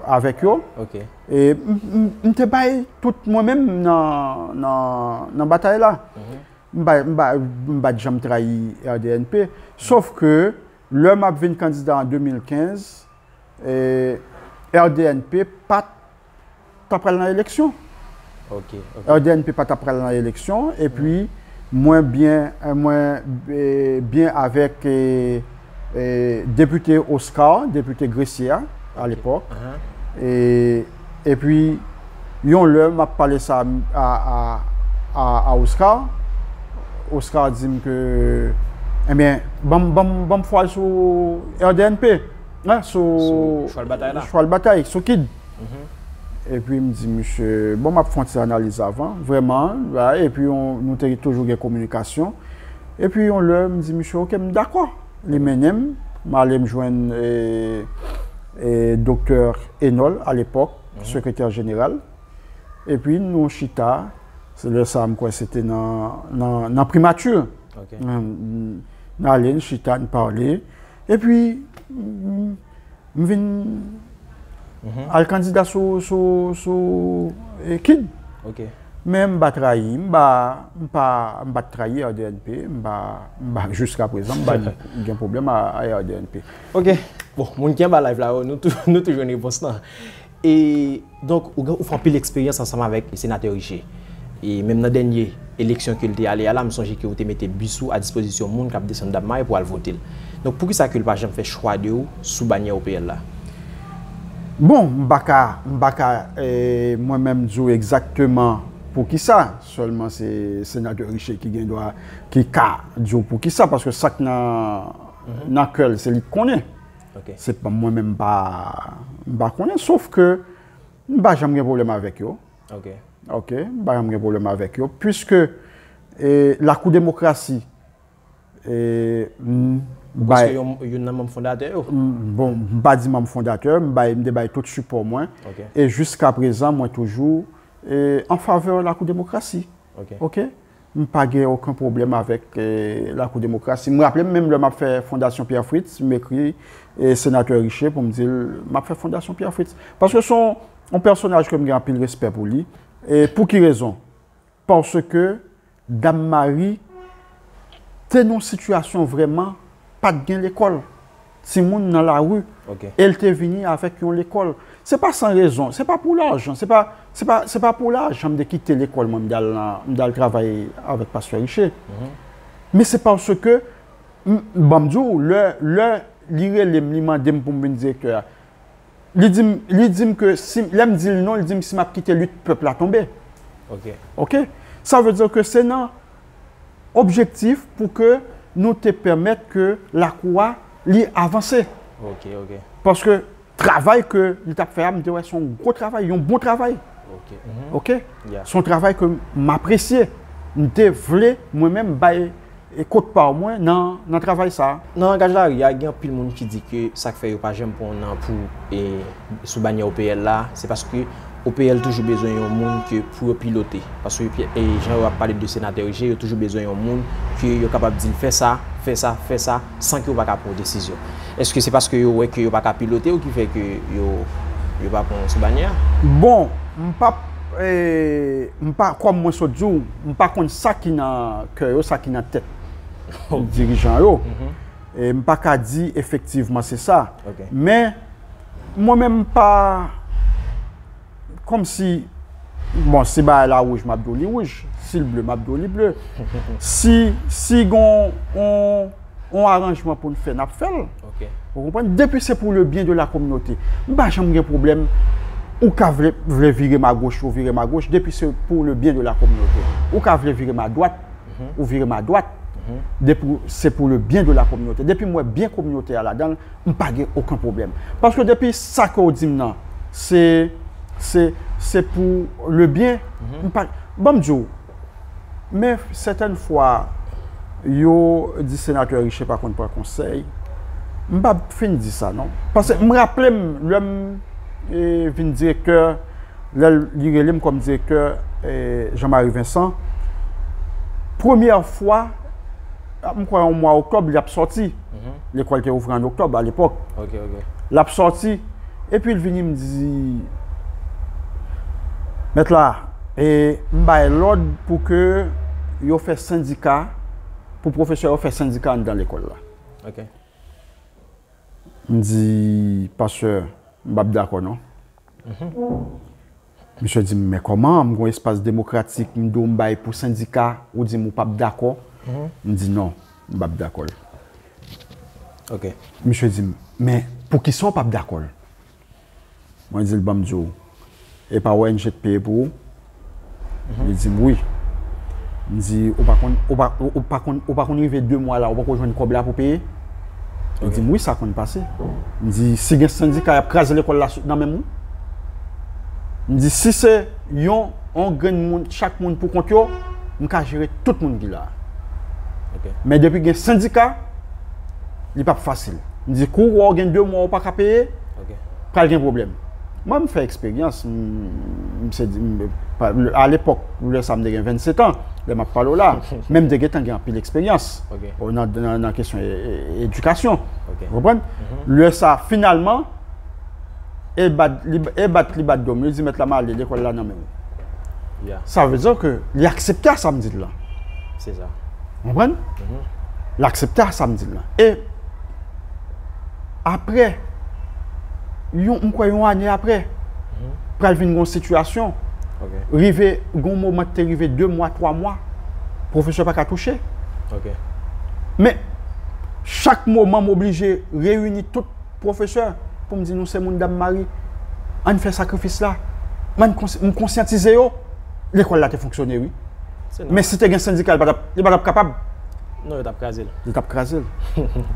avèk yo. Ok. E m, m, m te bay tout mwen menm nan, nan, nan batay la. M pa, m pa, m pa t janm trayi R D N P. Sof ke lè m ap vin kandida an de mil kenz, e, R D N P pa t ap pral nan eleksyon. Ok, ok. R D N P pa t ap pral nan eleksyon, epi mwen byen, e, mwen, e, byen avèk, e, e, depite Oscar, depite Gressier a, alepòk. Ahan. E, epi, yon lè, m ap pale sa a, a, a, a Oscar. Oscar di m ke, ebyen, ban m, ban m, ban m fwa l sou R D N P, hein, sou Sou chwal batay la. Chwal batay, sou kid. Epi m di misye, bon, m ap fè yon ti analiz avan, vrèman, la, epi yon, nou te toujou gen kominikasyon. Epi yon lè, m di misye, ok, m dakò. Li mennen m, m ale m jwenn, e, e, doktè Enol, alepòk, sekretè jeneral. Epi nou chita, se lè sa a, m kwè se te nan, nan, nan primati. Ok. N, n, n ale, n chita, n pale. Epi, m, m vin al kandida sou, sou, sou, e, kid. Ok. Men m pa trayi, m pa, m pa, m pa t trayi R D N P, m pa, m pa, jiska prezan, m pa gen pwoblèm a, a R D N P. Ok. Bon, moun ki anba live la yo, nou tou, nou tou jwenn repons lan. E, donk, ou, gen- ou fè anpil eksperyans ansanm avèk senatè Riché. E menm nan dènye eleksyon ke l te ale a la, m sonje ke ou te mete bis ou a dispozisyon moun k ap desann Dap Mare pou al vote l. Donk, poukisa ke l pa janm fè chwa de ou sou banyè O P L la? Bon, m pa ka, m pa ka, e, mwen menm di w egzakteman poukisa. Sèlman se senatè Riché ki gen dwa, ki ka di w poukisa, paske sa k nan, nan kè l, se li k konnen. Ok. Se pa mwen menm, m pa, m pa konnen, sof ke m pa janm gen pwoblèm avèk yo. Ok. Ok, m pa janm gen pwoblèm avèk yo, piske, e, Lakou Demokrasi, e, m, Ou bay, prèske yon, youn nan manm fondatè yo. m, bon, m pa di manm fondatè, m bay, m te bay tout sipò mwen. Ok. E jiska prezan, mwen toujou, e, an favè Lakou Demokrasi. Ok. Ok? M pa gen okenn pwoblèm avèk, e, Lakou Demokrasi. M raple m menm lè m ap fè Fondasyon Pierre Fritz, m ekri, e, senatè Riché pou m di l, m ap fè Fondasyon Pierre Fritz. Paske se yon, yon pèsonaj ke m gen anpil respè pou li. E pou ki rezon? Paske Dam Mari te nan yon sitiyasyon vrèman pa t gen lekòl. Timoun nan lari. Ok. E l te vini avèk yon lekòl. Se pa san rezon, se pa pou lajan, se pa, se pa, se pa pou lajan m te kite lekòl mwen, m t al nan, m t al travay avèk pastè Riché. Men se paske, m, ban m di w, lè, lè li rele m, li mande m pou m vin direktè a, li di m, li di m ke si, lè m di l non, li di m si m ap kite lit pèp la tonbe. Ok. Ok? Sa vle di ke se nan, Objektif pou ke nou te pèmèt ke lakou a li avanse. Ok, ok. Paske travay ke li t ap fè a, m te wè se yon gwo travay, yon bon travay. Ok. Mhm. Ok? Yeah. Se yon travay ke m apresye. M te vle, mwen menm, bay e kot pa mwen nan, nan travay sa a. Nan langaj lari a, gen anpil moun ki di ke sa k fè yo pa janm pran nan pou, e, sou banyè O P L la, se paske O P L toujou bezwen yon moun ke pou yo pilote. Paske, e, jan yo ap pale de senatè Riché, yo toujou bezwen yon moun ke yo kapab di l fè sa, fè sa, fè sa, san ke yo pa ka pran yon desizyon. Èske se paske yo wè ke yo pa ka pilote ou ki fè ke yo, yo pa pran sou banyè a? Bon, m p ap, e, m pa, kòm mwen sot di w, m pa konn sa ki nan kè yo, sa ki nan tèt dirijan yo. Mhm. E m pa ka di efektivman se sa. Ok. Men, mwen menm m pa, kòmsi, bon, si bagay la wouj, m ap di w li wouj. Si l ble, m ap di w li ble. Si, si gon on, on aranjman pou n fè, n ap fè l. Ok. Ou konprann? Depi se pour le bien de la communauté. M pa janm gen pwoblèm. Ou ka vle, vle vire m agoch, ou vire m agoch. Depi se pour le bien de la communauté. Ou ka vle vire m adwat, mhm, ou vire m adwat. Mhm. Depi se pour le bien de la communauté. Depi m wè byen kominote a ladan l, m pa gen okenn pwoblèm. Paske depi sa ke w di m nan, se, se, se pour le bien, mhm, m pa, ban m di w, men sètèn fwa, yo di senatè Riché pa konn pran konsèy. M p ap fin di sa, non. Paske m raple m, lè m, e, vin direktè, lè li rele m kòm direktè, e, Jean Marie Vincent, premyè fwa, m kwè yon mwa oktòb, li ap sòti. Mhm. Lekòl te ouvri an oktòb alepòk. Ok, ok. L ap sòti, epi l vini m di, mèt la, e, m bay lòd pou ke yo fè sendika, pou pwofesè yo fè sendika anndan lekòl la. Ok. M di, pastè, m p ap dakò non. Mhm. Misye di m, men kòman, m gon espas demokratik, m di w m bay pou sendika, ou di m ou p ap dakò. Mhm. M di non, m p ap dakò l. Ok. Misye di m, men poukisa w p ap dakò l? Mwen di l, ban m di w, e pa O N G t peye pou ou? Mhm. Li di m, wi. M di, ou pa konn, ou pa, ou, ou pa konn, ou pa konn rive de mwa la, ou poko jwenn kòb la pou peye? Li di m, wi, sa konn pase. M di, si gen sendika, y ap kraze lekòl la sou, nan men m, wi. M di, si se yon, yon grenn moun, chak moun pou kont yo, m ka jere tout moun ki la. Ok. Men depi gen sendika, li p ap fasil. M di, kou w wè w gen de mwa ou pa ka peye, ok, pral gen pwoblèm. Mwen, m fè eksperyans, m, m se di, m, pa, alepòk, lè sa m te gen vennsetan, lè m ap pale w la, men m te gentan gen anpil eksperyans, ok, nan, nan, nan kesyon e, e, edikasyon. Ok. Ou konprann? Mhm. Lè sa, finalman, e bat, li, e bat, li bat do m, li di, mèt la, m ale, lekòl la nan men w. Yeah. Sa vle di ke li aksepte a sa m di l lan. Se sa. Ou konprann? Mhm. L aksepte a sa m di l lan. E apre, yon, m kwè yon ane apre, mhm, pral vin gon sitiyasyon. Ok. Rive, gon moman te rive de mwa, twa mwa, pwofesè pa ka touche. Ok. Men, chak moman m oblije reyini tout pwofesè pou m di nou se moun Dam Mari, ann fè sakrifis la, m kons-, m konsyantize yo, lekòl la te fonksyone, wi. Se nòmal. Men si te gen sendika, li pa t ap, li pa t ap kapab. Non, yo t ap kraze l. Li t ap kraze l.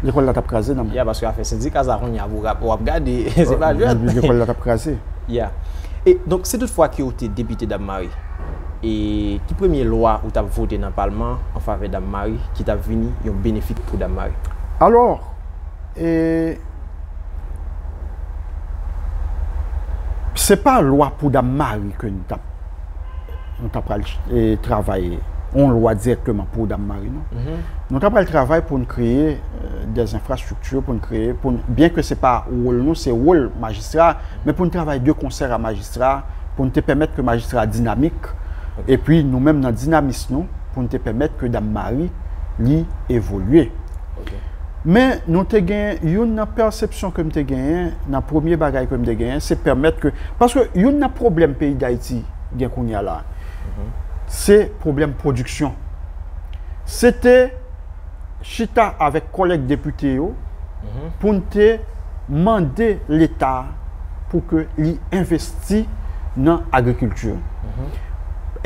Lekòl la t ap kraze nan men. Ya, paske afè sendika sa kounye a pou w ap, w ap gade, se pa jwèt. Lekòl la t ap kraze. Ya. E, donk, si toutfwa ke w te depite Dam Mari, e ki premye lwa ou t ap vote nan palman an favè Dam Mari ki t ap vini yon benefik pou Dam Mari? Alò, e, se pa lwa pou Dam Mari ke n t ap, nou t ap pral, e, travay yon lwa dirèkteman pou Dam Mari, non. Mhm. Nou t ap pral travay pou n kreye, e, des infrastructures, pou n kreye, pou n, byen ke se pa wòl nou, se wòl majistra, men pou n travay de konsè a majistra, pou n te pèmèt ke majistra a dinamik, ok, epi nou menm nan dinamis nou, pou n te pèmèt ke Dam Mari li evolye. Ok. Men nou te gen youn nan pèsepsyon ke m te genyen, nan premye bagay ke m te genyen, se pèmèt ke, paske youn nan pwoblèm peyi Dayiti gen kounye a la, mhm, se pwoblèm pwodiksyon. Se te chita avèk kòlèg depite yo, mhm, pou n te mande Leta pou ke li envesti nan agrikilti. Mhm.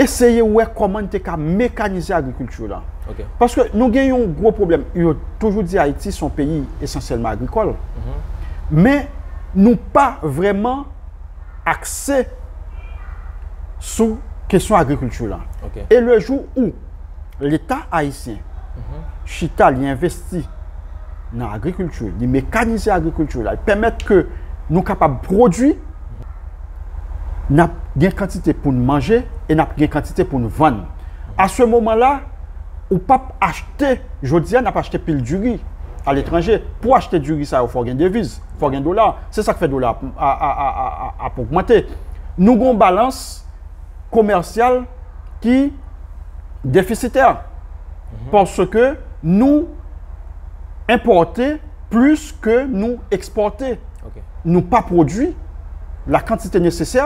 Eseye wè kòman n te ka mekanize agrikilti la. Ok. Paske nou gen yon gwo pwoblèm. Yo toujou di Ayiti se yon peyi esansyèlman agrikòl. Mhm. Men nou pa vrèman akse sou kesyon agrikilti la. Ok. E le jou ou Leta ayisyen Mhm. chita, li envesti nan agrikilti, li mekanize agrikilti la, li pèmèt ke nou kapab pwodui, n ap gen kantite pou n manje e n ap gen kantite pou n vann. A se moman la, ou p ap achte, jodi a, n ap achte pil diri aletranje. Pou achte diri sa yo, fò w gen deviz, fò w gen dola. Se sa k fè dola ap, a, a, a, a, a, ap ogmante. Nou gen yon balans komèsyal ki defisitè. Mhm. Paske nou enpòte plis ke nou ekspòte. Ok. Nou pa pwodui la kantite nesesè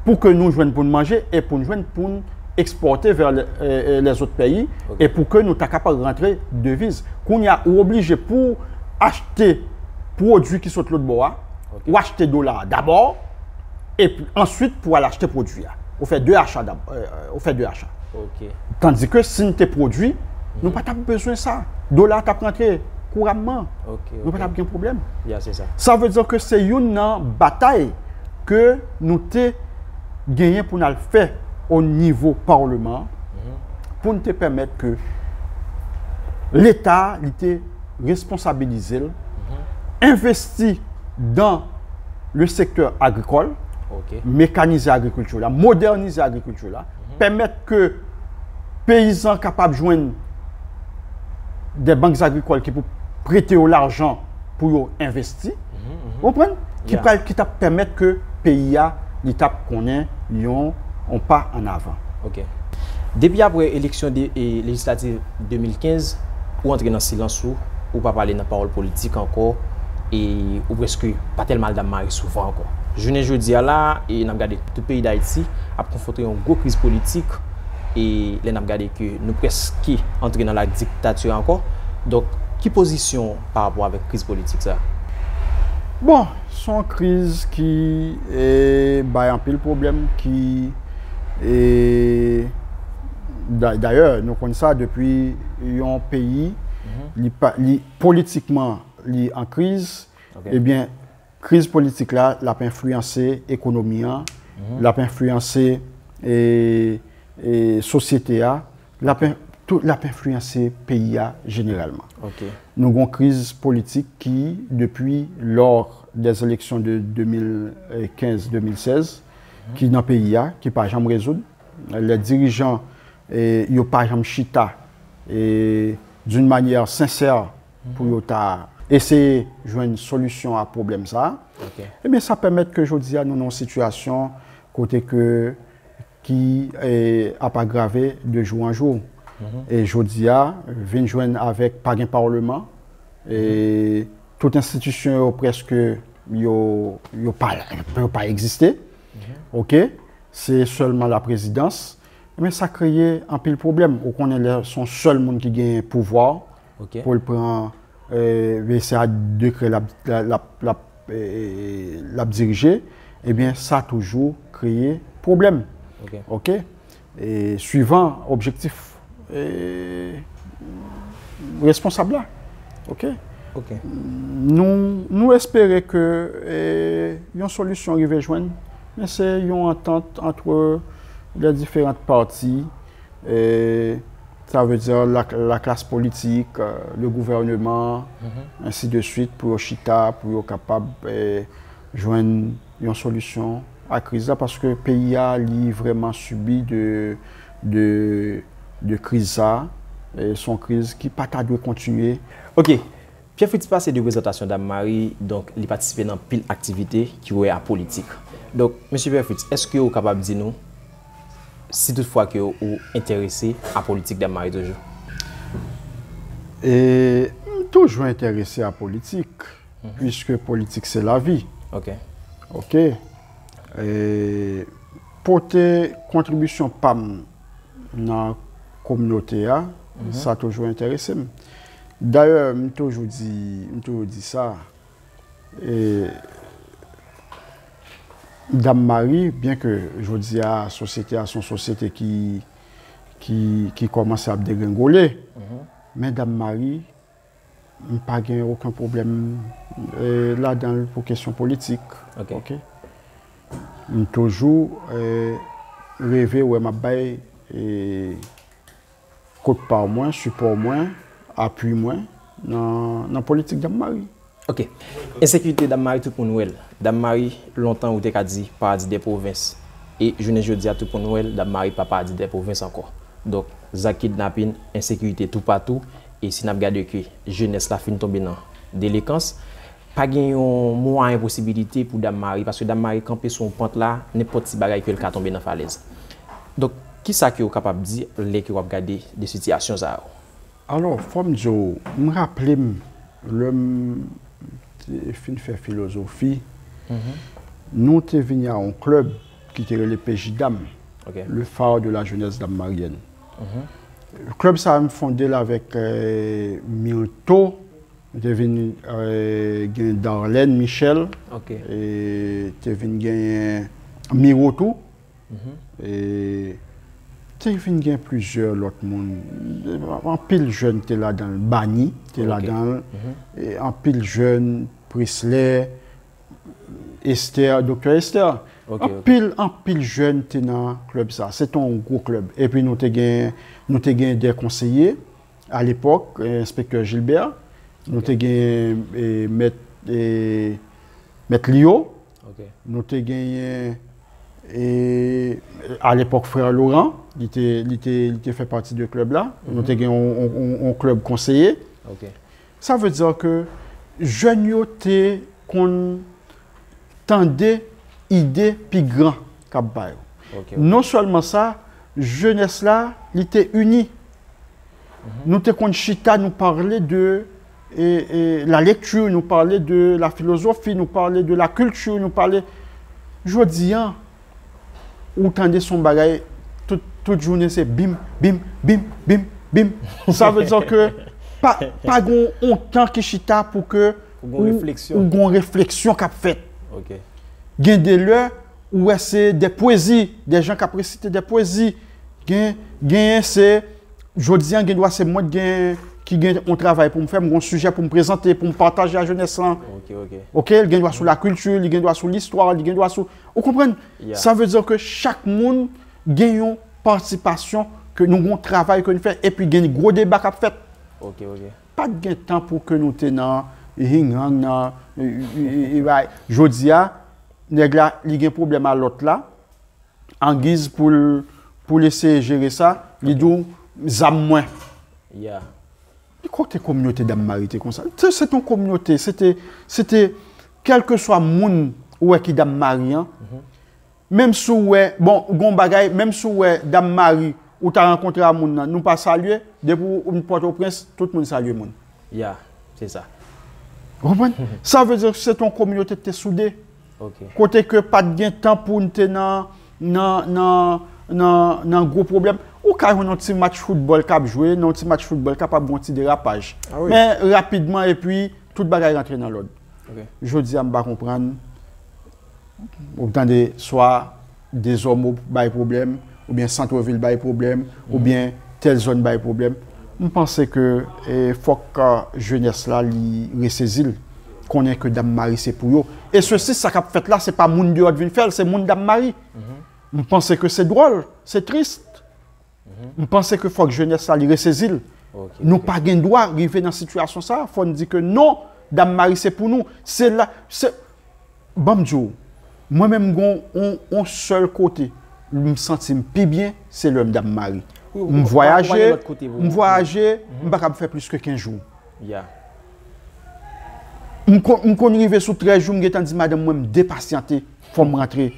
pou ke nou jwenn pou n manje e pou n jwenn pou n ekspòte vè le- e- e- lèzòt peyi Ok. e pou ke nou ta kapab rantre deviz. Kounye a, ou oblije pou achte pwodui ki sot lòt bò a, Ok. ou achte dola a dabò, epi answit pou al achte pwodui a. Ou fè de acha dab- e, e, ou fè de acha. Ok. Tandike si n te pwodui, nou Mhm. pa t ap bezwen sa. Dola a t ap rantre kouramman. Ok, Nou pa t ok. ap gen pwoblèm. Ya, se sa. Sa vle di ke se youn nan batay ke nou te genyen pou n al fè o nivo palman an, Mhm. pou n te pèmèt ke Leta, li te responsabilize l, Mhm. envesti dan le sektè agrikòl, Ok. mekanize agrikilti la, modènize agrikilti la, Mhm. pèmèt ke peyizan kapab jwenn de bank agrikòl ki pou prete yo lajan pou yo envesti. Mhm, mhm. Ou konprann? Ki Yeah. pral, ki t ap pèmèt ke peyi a, li t ap konnen yon, yon pa an avan. Ok. Depi apre eleksyon de, e, lejislativ de mil kenz, ou antre nan silans ou, ou pa pale nan pawòl politik ankò, e ou prèske pa tèlman al Dam Mari souvan ankò. Jounen jodi a la, e n ap gade tout peyi Dayiti ap konfwonte yon gwo kriz politik, e lè n ap gade ke nou prèske antre nan la diktati ankò. Donk, ki pozisyon w pa rapò avèk kriz politik sa? Bon, se yon kriz ki, e, bay anpil pwoblèm, ki, e, da- dayè, nou konn sa depi yon peyi, Mhm. li pa- li politikman, li an kriz, Ok. ebyen, kriz politik la, l ap enfliyanse ekonomi an, Mhm. l ap enfliyanse, e, e, sosyete a, l ap en- tou- l ap enfliyanse peyi a jeneralman. Ok. Nou gen yon kriz politik ki, depi lò dè eleksyon de de mil kenz, de mil sèz, Mhm. ki nan peyi a, ki pa janm rezoud. Lè dirijan, e, yo pa janm chita, e, d'une manière sincère, pou Mhm. yo ta eseye jwenn solisyon a pwoblèm sa a, Ok. ebyen, sa pèmèt ke jodi a nou nan yon sitiyasyon kote ke, ki, e, ap agrave de jou an jou. Mhm. E jodi a, vin jwenn avèk pa gen palman, e tout enstitisyon yo prèske yo, yo pa, yo pa egziste. Mhm. Ok? Se sèlman laprezidans. Men sa kreye anpil pwoblèm. Ou konnen lè se yon sèl moun ki gen pouvwa, Ok. pou l pran, e, men se a dekrè l ap, l ap, l ap, e, l ap dirije, ebyen, sa toujou kreye pwoblèm. Ok. Ok? E, swivan objektif, e, responsab la. Ok? Ok. Nou, nou espere ke, e, yon solisyon rive jwenn, men se yon antant antre les différentes parties, e, sa vle di la, la classe politique, euh, le gouvernement, Mhm. ainsi de suite, pou yo chita, pou yo kapab, e, jwenn yon solisyon a kriz la, paske peyi a, li vrèman sibi de, de, de kriz sa. E se yon kriz ki pa ta dwe kontinye. Ok. Pierre Fritz pase de prezantasyon Dam Mari, donk li patisipe nan pil aktivite ki wè a politik. Donk, mesye Pierre Fritz, èske ou kapab di nou si toutfwa ke ou enterese a politik Dam Mari toujou? E, m toujou enterese a politik, Mhm. puiske politik se lavi. Ok. Ok. E, pote kontribisyon pa m nan kominote a, Mhm. sa toujou enterese m. Dayè, m toujou di, m toujou di sa, e, Dam Mari, byen ke jodi a, sosyete a se yon sosyete ki, ki, ki kòmanse ap degrengole. Men Dam Mari, m pa gen okenn pwoblèm, e, ladan l pou kesyon politik. Ok. Ok? M toujou, e, reve wè m ap bay, e, kout pa mwen, sipò mwen, apui mwen nan, nan politik Dam Mari. Ok. Ensekirite Dam Mari, tout moun wè l. Dam Mari, lontan ou te ka di paradi dè pwovens. E jounen jodi a, tout moun wè l, Dam Mari pa paradi dè pwovens ankò. Donk, zak kidnapin, ensekirite toupatou. E si n ap gade ke jenès la fin tonbe nan delikans, pa gen yon mwayen posibilite pou Dam Mari, paske Dam Mari kanpe sou yon pant la, nenpòt ti bagay ke l ka tonbe nan falèz. Donk, kisa ke w kapab di lè ke w ap gade de sitiyasyon sa yo? Alò, fò m di w, m raple m, lè m te fin fè filozofi, nou te vini a yon klèb ki te rele P J Dam, Ok. Le Phare de la Jeunesse Damarienne. Klèb sa a, m fonde l avèk, e, Myrtho, nou te vin, e, gen Darlène Michel, Ok. e, te vin gen Miro tou. E, te vin gen plizyè lòt moun. Anpil jèn te ladan l. Bani te Ok. ladan l. E, anpil jèn, Presley, Esther, Doktè Esther. Ok, ok. Anpil, anpil jèn te nan klèb sa. Se te yon gwo klèb. Epi nou te gen, nou te gen de konseye alepòk, e, Enspektè Gilbert. Nou te gen, e, mèt, e, mèt Lio. Ok. Nou te genyen, e, alepòk, frè Laurent, li te, li te, li te fè pati de klèb la. Nou te gen yon, yon, yon, yon klèb konseye. Ok. Sa vle di ke jèn yo te konn tande ide pi gran k ap ba yo. Ok, ok. Non sèlman sa, jenès la, li te ini. Nou te konn chita, nou pale de, e, e, la lecture, nou pale de la philosophie, nou pale de la culture, nou pale. Jodi a, ou tande se yon bagay, tout, tout jounen se bim, bim, bim, bim, bim. Sa vle di ke pa, pa gen yon tan ki chita pou ke Ou gen yon ou, refleksyon. ou gen yon refleksyon k ap fèt. Ok. Gen de lè, ou wè se de pwezi, de jan k ap resite de pwezi. Gen, genyen se, jodi a, gen dwa se mwen ki gen, ki gen yon travay pou m fè, m gen yon sijè pou m prezante, pou m pataje a jenès lan. Ok, ok. Ok, li gen dwa sou lakilti, li gen dwa sou listwa, li gen dwa sou, ou konprann? Yeah. Sa vle di ke chak moun gen yon patisipasyon, ke nou gen yon travay ke nou fè, epi gen gwo deba k ap fèt. Ok, ok. Pa t gen tan pou ke nou te nan yin-yang, nan, e, e, e, e, bay. Jodi a, nèg la, li gen pwoblèm a lòt la, angiz pou l, pou l eseye jere sa, li Ok. di w, "Zam mwen." Yeah. Li kote kominote Dam Mari te konsa. Se, se te yon kominote, se te, se te, kèlkeswa moun ou wè ki Dam Mari an, Mhm. Menm si w wè, bon, gon bagay, menm si w wè Dam Mari, ou ta rankontre a moun nan, nou pa salye, depi w, w Pòtoprens, tout moun salye moun. Ya, se sa. Ou konprann? Sa vle di se te yon kominote ki te soude. Ok. Kote ke pa t gen tan pou n te nan, nan, nan, nan, nan gwo pwoblèm. Ou ka jwenn yon ti match foutbòl k ap jwe, nan yon ti match foutbòl kapab gen yon ti derapaj. Ah wi. Men rapidman, epi tout bagay rantre nan lòd. Ok. Jodi a, m pa konprann. Ou tande swa Dezòmo bay pwoblèm, oubyen Santvil bay pwoblèm, oubyen tèl zòn bay pwoblèm. M panse ke, e, fòk, a, jenès la, li resezi l, konnen ke Dam Mari se pou yo. E sesi, sa k ap fèt la, se pa moun deyò t vin fè l, se moun Dam Mari. M panse ke se dwòl, se tris. M panse ke fòk jenès la, li resezi l. Ok, ok. Nou pa gen dwa rive nan sitiyasyon sa, fò n di ke non, Dam Mari se pou nou. Se la, se, ban m di w, mwen menm gon on, on sèl kote m santi m pi byen, se lè m Dam Mari. Wi, wi, m wi, vwayaje, wi, lòt kote, wi, m wi. vwayaje, m pa kab fè plis ke kenz jou. Ya. M kon, m konn rive sou trèz jou, m gentan di madanm mwen m depasyante, fò m rantre.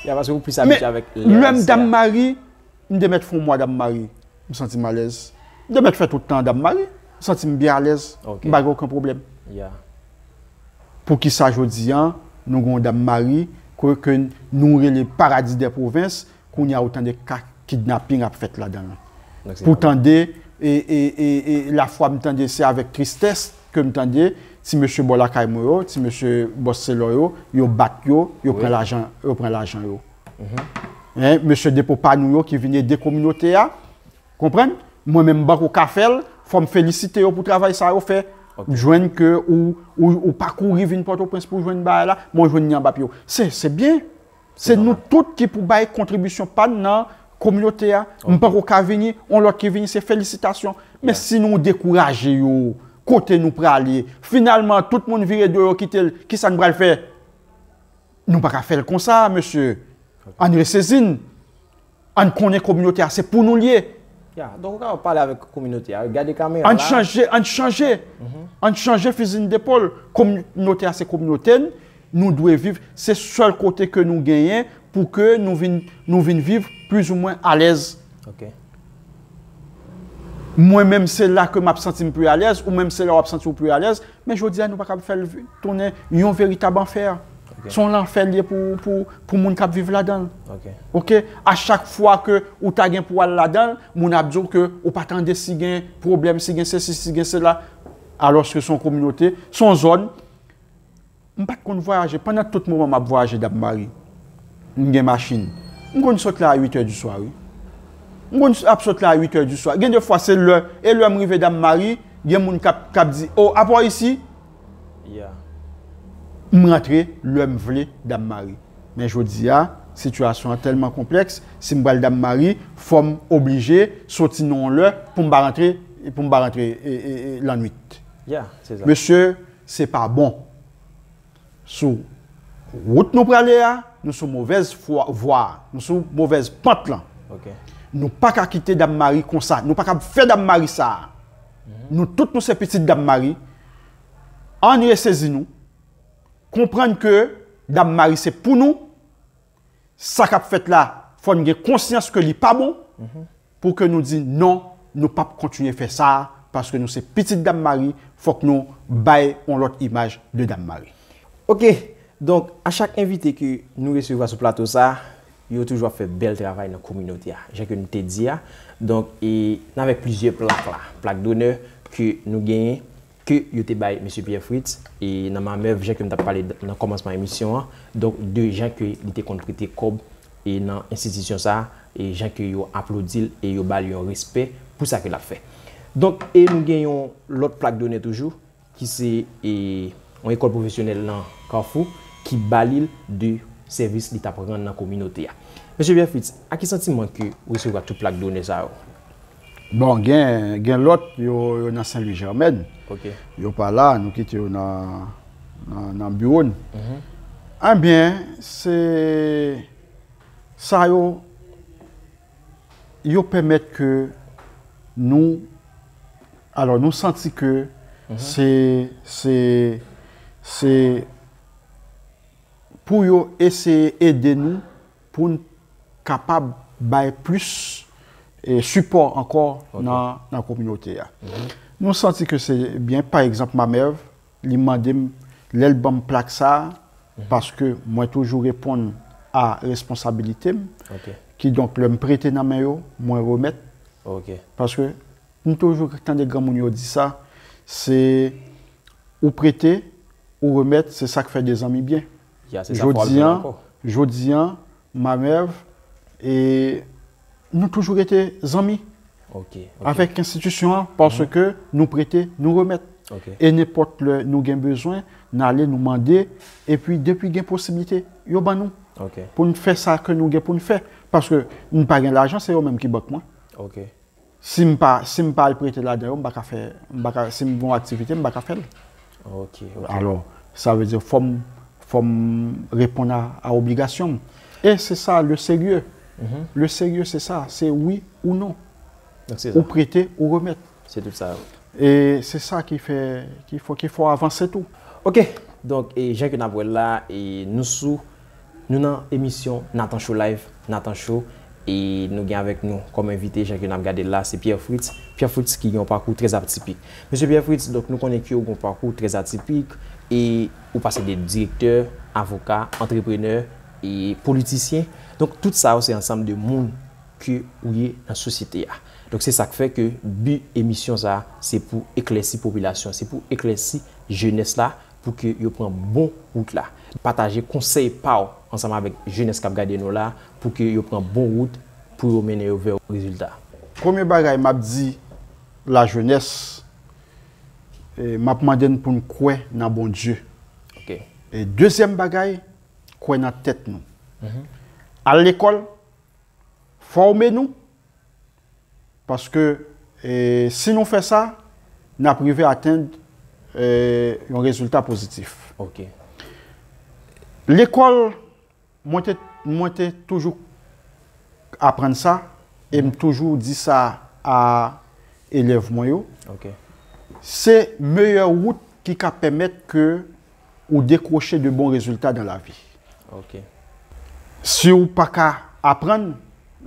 Ya, paske ou plis abitye avèk lè ayisyen an. Men lè m Dam Mari, m te mèt fè yon mwa Dam Mari, m santi m alèz. M te mèt fè tout tan Dam Mari, m santi m byen alèz, ok, m pa gen okenn pwoblèm. Ya. Poukisa jodi a, nou gen yon Dam Mari, ke, ke nou rele Paradis des Provinces, kounye a ou tande ka kidnaping ap fèt ladan l. Donk, se pou tande, e, e, e, e, lafwa m tande se avèk tristès ke m tande, ti mesye bò lakay mwen yo, ti mesye bòs selò yo, yo bat yo, yo pran lajan, yo pran lajan yo. Mhm. Hein, mesye depo pa nou yo ki vin ede kominote a. Konprann? Mwen menm m pako ka fè l, fò m felisite yo pou travay sa yo fè. M jwenn ke ou, ou, ou pa kouri vin Pòtoprens pou jwenn bagay la, men w jwenn li anba pye w. Se, se byen. Se nou tout ki pou bay kontribisyon pa n nan kominote a. M pako ka vini, on lòt ki vini, se felisitasyon. Men si nou dekouraje yo, kote nou prale, finalman, tout moun vire do yo kite l, kisa n pral fè? Nou pa ka fè l konsa, mesye. Ann resezi n. Ann konnen kominote a se pou nou l ye. Ya, donk ou kapab pale avèk kominote a, gade kamera la. Ann chanje, ann chanje. Ann chanje fizi n depòl. Kominote a se kominote n. Nou dwe viv, se sèl kote ke nou genyen pou ke nou vin, nou vin viv plizoumwen alèz. Ok. Mwen menm se la ke m ap santi m pi alèz, ou menm se la w ap santi w pi alèz, men jodi a nou pa kab fè l vi-, tounen yon veritab anfè. Ok. Se yon lanfè l ye pou, pou, pou moun k ap viv ladan l. Ok. Ok? A chak fwa ke ou ta gen pou al ladan l, moun ap di w ke ou pa tande si gen pwoblèm, si gen sesi, si gen sela. Alòske se yon kominote, se yon zòn. M pa t konn vwayaje. Pandan tout moman m ap vwayaje Dam Mari, m gen machin. M konn sot la a uit è di swa, wi. M konn ap sot la a uit è di swa. Gen de fwa, se lè, e lè m rive Dam Mari, gen moun k ap, k ap di, "O, apa w isi?" Ya. M rantre lè m vle Dam Mari. Men jodi a, sitiyasyon an tèlman konplèks, si m pral Dam Mari, fò m oblije soti nan yon lè pou m pa rantre, pou m pa rantre, e, e, e, lannwit. Ya, se sa. Mesye, se pa bon. Sou wout nou prale a, nou sou movèz fwa, vwa, nou sou movèz pant lan. Ok. Nou pa ka kite Dam Mari konsa, nou pa ka fè Dam Mari sa. Nou tout nou se pitit Dam Mari. Ann resezi nou. Konprann ke Dam Mari se pou nou. Sa k ap fèt la, fò n gen konsyans ke li pa bon, pou ke nou di non, nou p ap kontinye fè sa, paske nou se pitit Dam Mari, fòk nou bay yon lòt imaj de Dam Mari. Ok, donk, a chak envite ke nou resevwa sou plato sa, yo toujou ap fè bèl travay nan kominote a, jan ke nou te di a. Donk, e, n avèk plizyè plak la, plak donè ke nou genyen, ke yo te bay mesye Pierre Fritz, e nan manmèv, jan ke m t ap pale nan kòmansman emisyon an, donk, de jan ke li te konn prete kòb, e nan enstitisyon sa a, e jan ke yo aplodi l, e yo ba l yon respè pou sa ke l ap fè. Donk, e nou gen yon lòt plak donè toujou, ki se, e, yon ekòl pwofesyonèl nan Kafou, ki ba li l de sèvis li t ap rann nan kominote a. Mesye Pierre Fritz, a ki santiman ke ou resevwa tout plak donè sa yo? Bon, gen, gen lòt, yo, yo nan Sen Lwi Jèmèn. Ok. Yo pa la, nou kite yo nan, nan, nan biwo n. Mhm. Ebyen, se, sa yo, yo pèmèt ke nou, alò, nou santi ke Mhm. se, se, se pou yo eseye ede nou pou n kapab bay plis, e, sipò ankò Ok. nan, nan kominote a. Mhm. Nou santi ke se byen, pa egzanp, Mamèv, li mande m, lè l ban m plak sa a, Mhm. paske mwen toujou reponn a responsabilite m. Ok. Kidonk, lè m prete nan men yo, mwen remèt. Ok. Paske m toujou tande granmoun yo di sa, se ou prete, ou remèt, se sa k fè de zanmi byen. Ya, se sa, fò al Jodi jwenn an, ankò. Jodi an, Mamèv, e nou toujou rete zanmi Ok, ok. avèk enstitisyon an, paske nou prete, nou remèt. Ok. E nenpòt lè nou gen bezwen, n ale, nou mande, epi depi gen posiblite, yo ban nou. Ok. Pou n fè sa ke nou gen pou n fè. Paske n pa gen lajan, se yo menm ki bank mwen. Ok. Si m pa, si m pa al prete ladan yo, m pa ka fè, m pa ka, si m gen yon aktivite, m pa ka fè l. Ok, ok. Alò, sa vle di fò m, fò m reponn a, a obligasyon m. E se sa, le sérieux. Mhm. Le sérieux, se sa, se wi ou non. Donk, se sa. Ou prete, ou remèt. Se tout sa. E se sa ki fè, ki fò, ki fè w avanse tou. Ok, donk, e jan ke n ap wè l la, e nou sou, nou nan emisyon Nathan Show Live, Nathan Show, e nou gen avèk nou kòm envite, jan ke n ap gade l la, se Pierre Fritz. Pierre Fritz ki gen yon pakou trè atipik. Mesye Pierre Fritz, donk, nou konnen ke w gen yon pakou trè atipik, e ou pase de direktè, avoka, antreprenè, e politisyen. Donk, tout sa yo se ansanm de moun ke ou ye nan sosyete a. Donk, se sa k fè ke bi emisyon sa a, se pou eklèsi popilasyon, se pou eklèsi jenès la, pou ke yo pran bon wout la. pataje konsèy pa w ansanm avèk jenès k ap gade nou la pou ke yo pran bon wout pou yo mennen yo vè rezilta? Premye bagay m ap di lajenès, e, m ap mande n pou n kwè nan Bondye. Ok. E dezyèm bagay, kwè nan tèt nou. Mhm. Al lekòl, fòme nou, paske, e, si nou fè sa, n ap rive atenn, e, yon rezilta pozitif. Ok. Lekòl, mwen te, mwen te toujou aprann sa, e m toujou di sa a elèv mwen yo. Ok. Se meyè wout ki ka pèmèt ke ou dekwoche de bon rezilta dan lavi. Ok. Si w pa ka aprann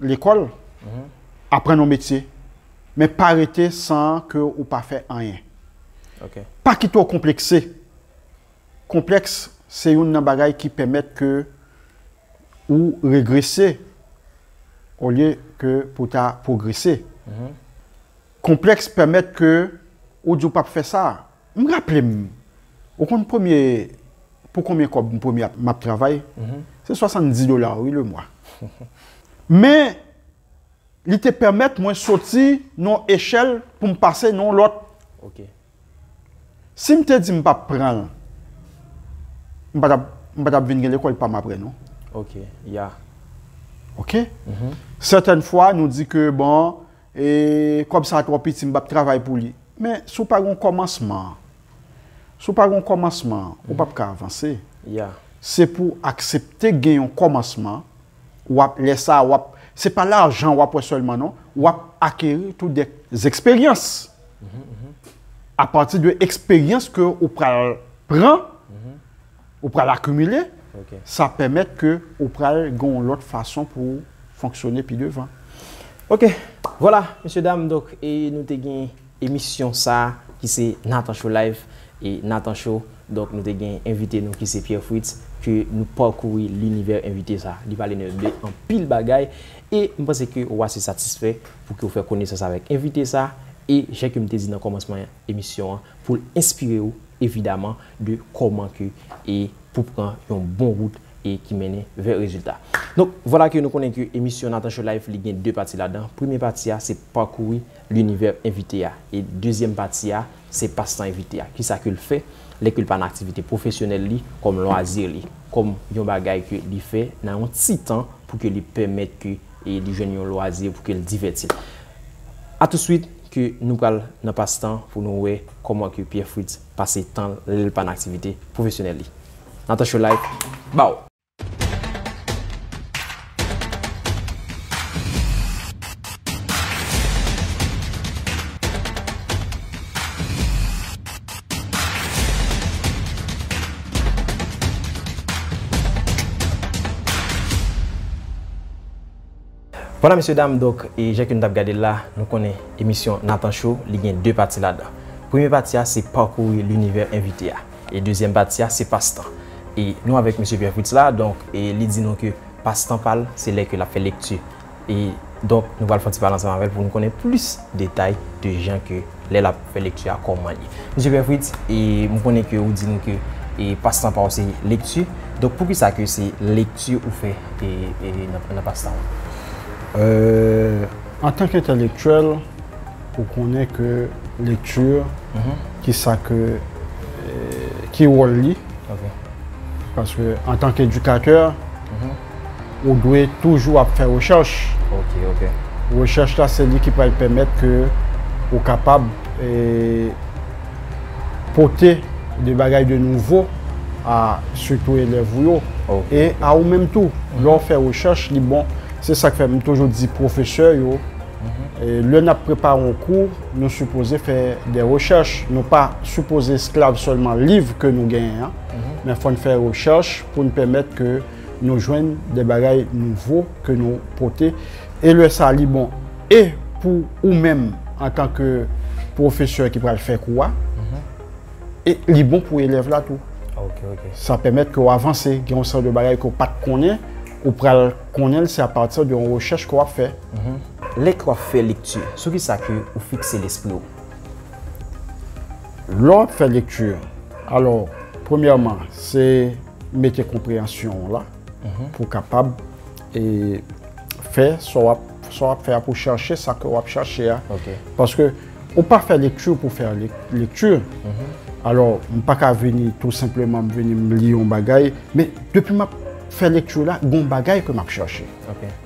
lekòl, mhm, aprann yon metye, men pa rete san ke ou pa fè anyen. Ok. Pa kite w konplekse. Konplèks se youn nan bagay ki pèmèt ke ou regrese olye ke pou ta pwogrese. Mhm. Konplèks pèmèt ke ou di w p ap fè sa. M raple m, ou konn premye, pou konbyen kòb m premye ap, m ap travay? Mhm. Se swasanndis dola, wi, le mwa. Men, li te pèmèt mwen soti nan yon echèl pou m pase nan yon lòt. Ok. Si m te di m p ap pran l, m pa t ap, m pa t ap vin gen lekòl pa m apre, non. Ok, ya. Ok? Mhm. Sètèn fwa, nou di ke, bon, e, kòb sa twò piti, m p ap travay pou li. Men, si w pa gen yon kòmansman, si w pa gen yon kòmansman, ou p ap ka avanse. Ya. Se pou w aksepte gen yon kòmansman, w ap, lè sa a, w ap, se pa lajan w ap wè sèlman, non. W ap akeri tou de eksperyans. Mhm, mhm. Apati de eksperyans ke ou pral pran, mhm, ou pral akimile, ok, sa pèmèt ke ou pral gen yon lòt fason pou w fonksyone pi devan. Ok, vwala, mesye dam, donk, e nou te gen emisyon sa a, ki se Nathan Show Live, e Nathan Show, donk, nou te gen envite nou ki se Pierre Fritz, ke nou pakouri linivè envite sa a. Li pale nou de anpil bagay, e m panse ke w ase satisfè pou ke w fè konesans avèk envite sa a, e jan ke m te di nan kòmansman emisyon an, pou l enspire w, evidaman, de kòman ke, e pou pran yon bon wout e ki mennen vè rezilta. Donk, vwala ke nou konnen ke emisyon Nathan Show Live, li gen de pati ladan. Premye pati a, se pakouri linivè envite a. E dezyèm pati a, se pastan envite a. Kisa ke l fè, lè ke l pa nan aktivite pwofesyonèl li, kòm lwazi li, kòm yon bagay ke li fè nan yon ti tan pou ke li pèmèt ke, e, li jwenn yon lwazi pou ke l divèti l. A touswit ke nou pral nan pastan pou nou wè kòman ke Pierre Fritz pase tan l lè l pa nan aktivite pwofesyonèl li. Nathan Show Live, ba w! Vwala, mesye dam, donk, e jan ke nou t ap gade l la, nou konnen emisyon Nathan Show, li gen de pati ladan. Premye pati a, se pakouri linivè envite a. E dezyèm pati a, se pastan. E nou avèk mesye Pierre Fritz la, donk, e li di nou ke pastan pa l, se lè ke l ap fè lekti. E donk, nou pral fè yon ti pale ansanm avè l pou nou konnen plis detay de jan ke lè l ap fè lekti a kòman li. Mesye Pierre Fritz, e m konnen ke ou di nou ke, e, pastan pa w se lekti. Donk, poukisa ke se lekti ou fè, e, e, nan, nan pastan w? Euh, antanke entèlektyèl, ou konnen ke lekti, mhm, ki sa ke, euh, ki wòl li. Ok. Paske antanke edikatè, mhm, ou dwe toujou ap fè rechèch. Ok, ok. Rechèch la, se li ki pral pèmèt ke ou kapab, e, pote de bagay de nouvo a sitou elèv ou yo. Ok, e ok. A ou menm tou. Mhm. Lè w fè rechèch, li bon. Se sa k fè m toujou di pwofesè yo, mhm, e, lè n ap prepare yon kou, nou sipoze fè de rechèch. Nou pa sipoze esklav sèlman liv ke nou genyen an, mhm, men fò n fè rechèch pou n pèmèt ke nou jwenn de bagay nouvo ke nou pote. E lè sa, li bon e pou ou menm antanke pwofesè ki pral fè kou a, mhm, e li bon pou elèv la tou. Ok, ok. Sa pèmèt ke w avanse, gen yon seri de bagay ke w pa t konnen, ou pral konnen l, se apati de yon rechèch ke w ap fè. Mhm. Lè ke w ap fè lekti, sou ki sa ke ou fikse lespri w? Lè w ap fè lekti, alò, premyèman, se mete konpreyansyon w la pou w kapab e, fè sa w ap, sa w ap fè a, pou w chèche sa ke w ap chèche a. Paske ou pa fè lekti pou fè lek- lekti. Alò, m pa ka vini tou senpleman, m vini, m li yon bagay, men depi m ap fè lekti la, gen yon bagay ke m ap chèche.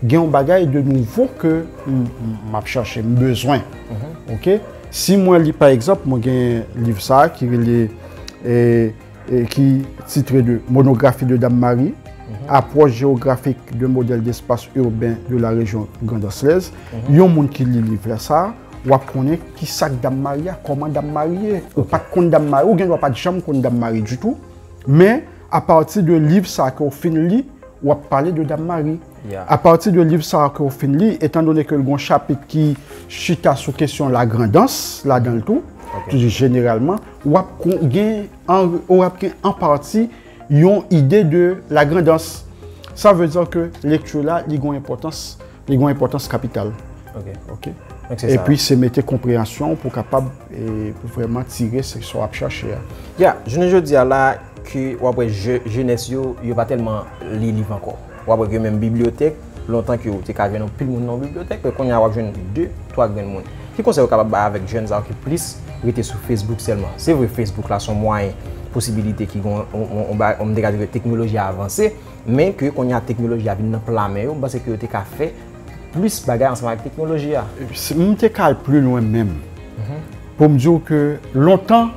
Gen yon bagay de nouvo ke m, m, m ap chèche, m bezwen. Oke? Si mwen li, pa egzanp, mwen gen liv sa a ki rele e, e ki titre de Monographie de Dame Marie, approche géographique d'un modèle d'espace urbain de la région Grand Anse Lez. Yon moun ki li liv la sa, w ap konnen ki sa k Dam Mari a, kòman Dam Mari ye. Ou pa t konn Dam Mari, ou gen dwa pa t janm konn Dam Mari ditou, men apati de liv sa ke w fin li, w ap pale de Dam Mari. Apati de liv sa ke w fin li, etandone ke l gen yon chapit ki chita sou kesyon lagrandans ladan l tou, jeneralman, w ap kon- gen an, w ap gen an pati yon ide de lagrandans. Sa vle di ke lekti la, li gen yon enpòtans, li gen yon enpòtans kapital. Oke. Epi se mete konpreyansyon pou kapab e, pou vrèman tire se sa w ap chache a. Ya, jounen jodi a la, ke w ap wè je- jenès yo, yo pa tèlman li liv ankò. W ap wè ke menm bibliyotèk, lontan ke w te ka jwenn anpil moun nan yon bibliyotèk, men kounye a w ap jwenn de, twa grenn moun. Ki konsèy ou kapab bay avèk jèn sa yo ki plis rete sou Facebook sèlman? Se vre, Facebook la se yon mwayen, posibilite ki gen yon, yon, yon, yon ba- m te ka di ke teknoloji a avanse, men ke kounye a teknoloji a vin nan pla men yo, m panse ke yo te ka fè plis bagay ansanm avèk teknoloji a. Si m te ka al pi lwen menm, pou m di w ke lontan,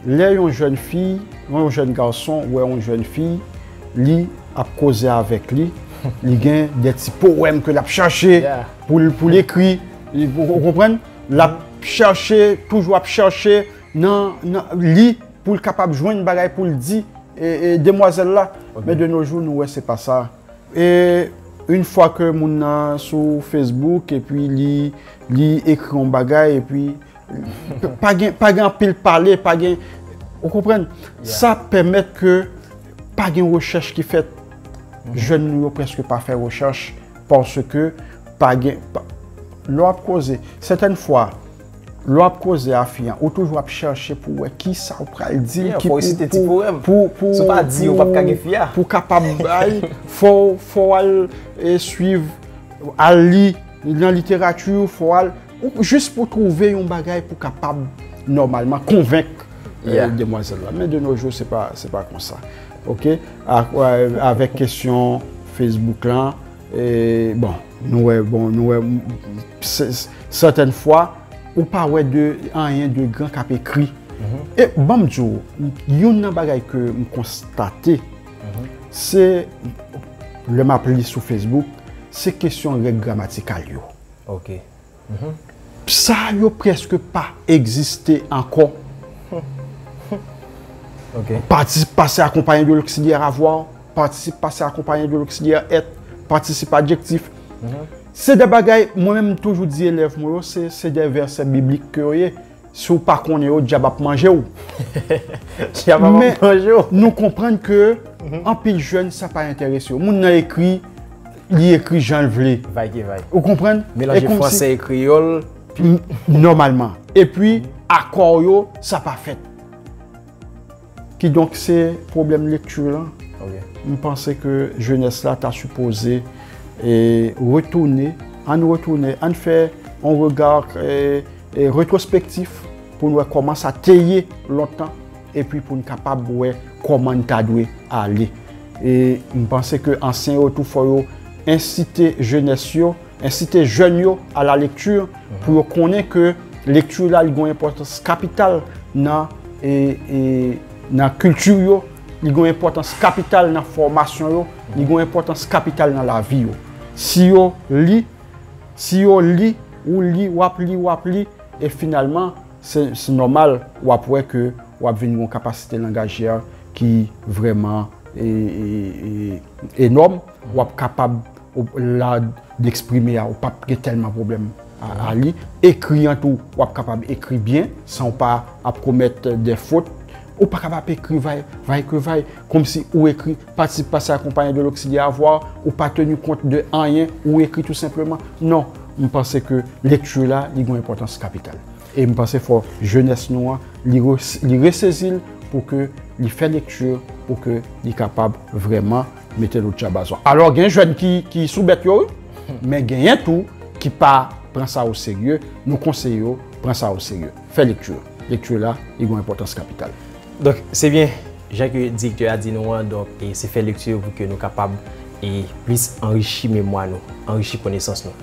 lè yon jèn fi, yon jèn gason wè yon jèn fi, li ap koze avèk li, li gen de ti powèm ke l ap chache pou l, pou l ekri. Ou, ou konprann? L ap chache, toujou ap chache nan, nan li pou l kapab jwenn bagay pou l di e, e, demwazèl la. Men de nos jours, nou wè se pa sa. E yon fwa ke moun nan sou Facebook, epi li, li ekri yon bagay, epi pa gen, pa gen anpil pale, pa gen, ou konprann? Sa pèmèt ke pa gen rechèch ki fèt. Jèn nou yo prèske pa fè rechèch, paske pa gen, pa- lè w ap koze, sètèn fwa, lè w ap koze a fi an, ou toujou ap chèche pou wè kisa ou pral di l, ki pou, pou, pou, pou, pou kapab bay, fò, fò w al e, swiv, al li nan literati, fò w al, ou, jis pou twouve yon bagay pou kapab nòmalman konvenk e, demwazèl la. Men de nos jours, se pa, se pa konsa. Oke? A- avèk kesyon Facebook lan, e, bon, nou wè, bon, nou wè, m- se- sètèn fwa, ou pa wè de anyen de gran k ap ekri. E ban m di w, youn nan bagay ke m konstate, se, lè m ap li sou Facebook, se kesyon règ gramatikal yo. Oke. Sa yo prèske pa egziste ankò. Oke. Partisip pase akonpaye de l'auxiliaire avoir, partisip pase akonpaye de l'auxiliaire être, partisip adjektif. Se de bagay, mwen menm m toujou di elèv mwen yo, se, se de vèsè biblik ke yo ye. Si w pa konnen yo, dyab ap manje w. Dyab ap manje w. Men nou konprann ke anpil jèn, sa pa enterese yo. Moun nan ekri, li ekri jan l vle. Vay ki vay. Ou konprann? Melanje franse e kreyòl. Nòmalman. Epi, akò yo, sa pa fèt. Kidonk, se pwoblèm lekti lan. M panse ke jenès la ta sipoze e, retounen, ann retounen, ann fè yon rega e, e, retwospektif pou n wè kòman sa te ye lontan, epi pou n kapab wè kòman n ta dwe ale. E m panse ke ansyen yo tou fò yo ensite jenès yo, ensite jèn yo à la lecture, pou yo konnen ke lekti la, li gen yon enpòtans kapital nan, e, e, nan kilti yo, li gen yon enpòtans kapital nan fòmasyon yo, li gen yon enpòtans kapital nan lavi yo. Si yo li, si yo li, ou li, w ap li, w ap li, e finalman, se, se nòmal, w ap wè ke w ap vin gen yon kapasite langajyè ki vrèman e, e, e, enòm, w ap kapab, ou, la, deksprime a, ou p ap gen tèlman pwoblèm a, a li. Ekri an tou, w ap kapab ekri byen, san w pa ap komèt de fot. Ou pa kapab ekri vay, vay ke vay, kòmsi ou ekri partisip pase akonpaye de l'auxiliaire avoir, ou pa teni kont de anyen, ou ekri tou senpleman. Non, m panse ke lekti la, li gen yon enpòtans kapital. E m panse fò jenès nou an, li re- li resezi l pou ke li fè lekti pou ke li kapab vrèman mete lòt chabazon. Alò, gen jèn ki, ki sou bèt yo, wi, men genyen tou ki pa pran sa o serye. Nou konseye yo pran sa o serye. Fè lekti. Lekti la, li gen yon enpòtans kapital. Donk, se byen, jan ke direktè a di nou an, donk, e se fè lekti pou ke nou kapab e plis anrichi memwa nou, anrichi konesans nou.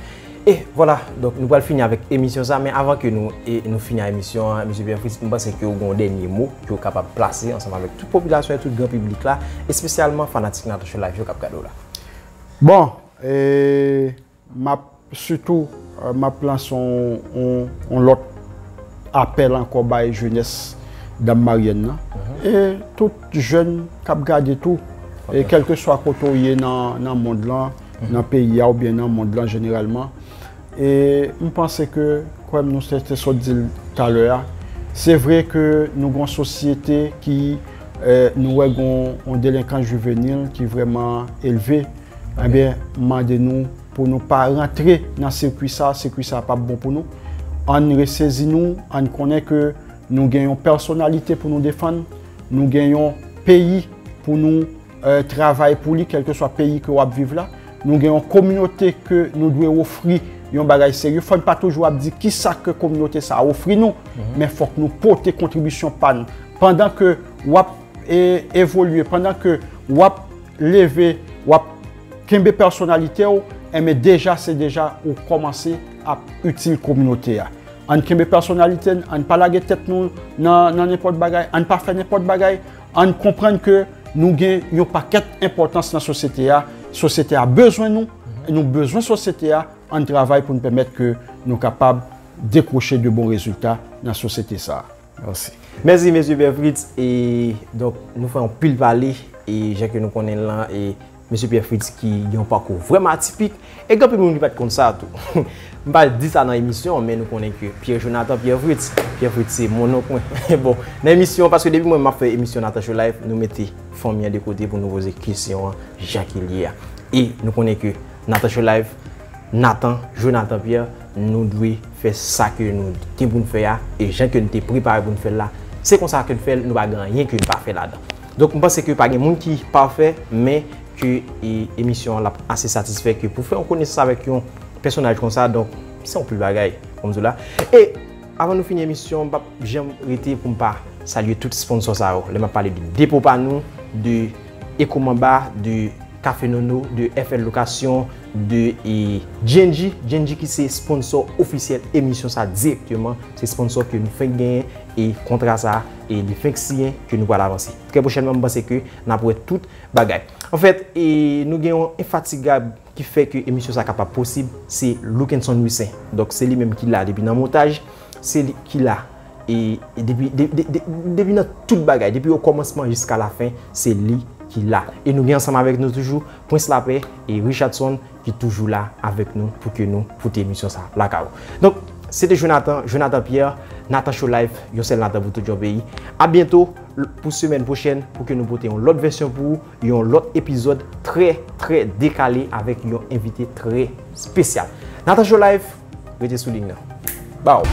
E vwala, donk nou pral fini avèk emisyon sa, men avan ke nou e nou fini ak emisyon an, mesye Pierre Fritz, m panse ke w gen yon dènye mo ke w kapab plase ansanm avèk tout popilasyon e tout gran piblik la, espesyalman fanatik Natan Show Live yo k ap gade w la. Bon, e m ap sitou, e, m ap lanse yon, yon, yon lòt apèl ankò bay jenès Dam Maryèn nan. E tout jèn k ap gade tou, e kèlkeswa kote w ye nan, nan mond lan, nan peyi a oubyen nan mond lan jeneralman. E m panse ke, kwè m, nou te, te sot di l talè a, se vre ke nou gen yon sosyete ki, e, nou wè gen yon, yon delenkans jivenil ki vrèman elve. Ebyen, m mande nou pou nou pa rantre nan sikwi sa, sikwi sa p ap bon pou nou. Ann resezi nou, ann konnen ke nou gen yon pèsonalite pou nou defann, nou gen yon peyi pou nou, e, travay pou li, kèlkeswa peyi ke w ap viv la. Nou gen yon kominote ke nou dwe ofri yon bagay serye. Fò n pa toujou ap di kisa ke kominote sa a ofri nou, men fòk nou pote kontribisyon pa n. Pandan ke w ap, e, evolye, pandan ke w ap leve, w ap kenbe pèsonalite w, enben deja se deja ou kòmanse ap itil kominote a. Ann kenbe pèsonalite n, ann pa lage tèt nou nan, nan nenpòt bagay, ann pa fè nenpòt bagay, ann konprann ke nou gen yon pakèt enpòtans nan sosyete a, sosyete a bezwen nou, e nou bezwen sosyete a, ann travay pou n pèmèt ke nou kapab dekwoche de bon rezilta nan sosyete sa a. Mèsi. Mèsi, mesye Pierre Fritz. E, donk, nou fè anpil pale, e jan ke nou konnen l lan, e mesye Pierre Fritz ki gen yon pakou vrèman atipik, e gen anpil moun ki pa t konn sa tou. M pa di sa nan emisyon, men nou konnen ke Pierre Jonathan Pierre Fritz, Pierre Fritz se monnonk mwen. Bon, nan emisyon, paske depi mwen m ap fè emisyon Natan Show Live, nou mete fanmi an de kote pou nou poze kesyon an jan ke l ye a. E nou konnen ke Natan Show Live, Natan, Jonathan Pierre, nou dwe fè sa ke nou gen pou n fè a, e jan ke n te prepare pou n fè l la, se konsa ke n fè l, nou pa gen anyen ke n pa fè ladan. Donk, m panse ke pa gen moun ki pafè, men ke e, emisyon an l ap ase satisfè ke pou fè yon konesans avèk yon pèsonaj konsa, donk, se yon pil bagay, kòm di w la. E, avan nou fini emisyon, m p ap janm rete pou m pa salye tout sponsò sa yo. Lè m ap pale de Depo Pa Nou, de Eco Mamba, de Café Nono, de F L Location, de e, J and J, J and J ki se sponsò ofisyèl emisyon sa direkteman, se sponsò ke nou fenk genyen e kontra sa e li fenk siyen ke nou pral avanse. Trè pwochènman, m panse ke n ap wè tout bagay. Anfèt, e, nou gen yon enfatigab ki fè ke emisyon sa kapab posib, se Lukenson Louissaint. Donk, se li menm ki la depi nan montaj, se li ki la e, e depi, de, de, de, depi nan tout bagay, depi o kòmansman jiska lafen, se li ki la. E nou gen ansanm avèk nou toujou Prince Lapè e Richardson ki toujou la avèk nou pou ke nou pote emisyon sa lakay ou. Donk, se te Jonathan, Jonathan Pierre, Natan Show Live, yon sèl Natan pou tout yon peyi. A byento pou semèn pwochèn pou ke nou pote yon lòt vèsyon pou ou, yon lòt epizòd trè, trè dekale avèk yon envite trè espesyal. Natan Show Live, rete sou liy nan. Baw!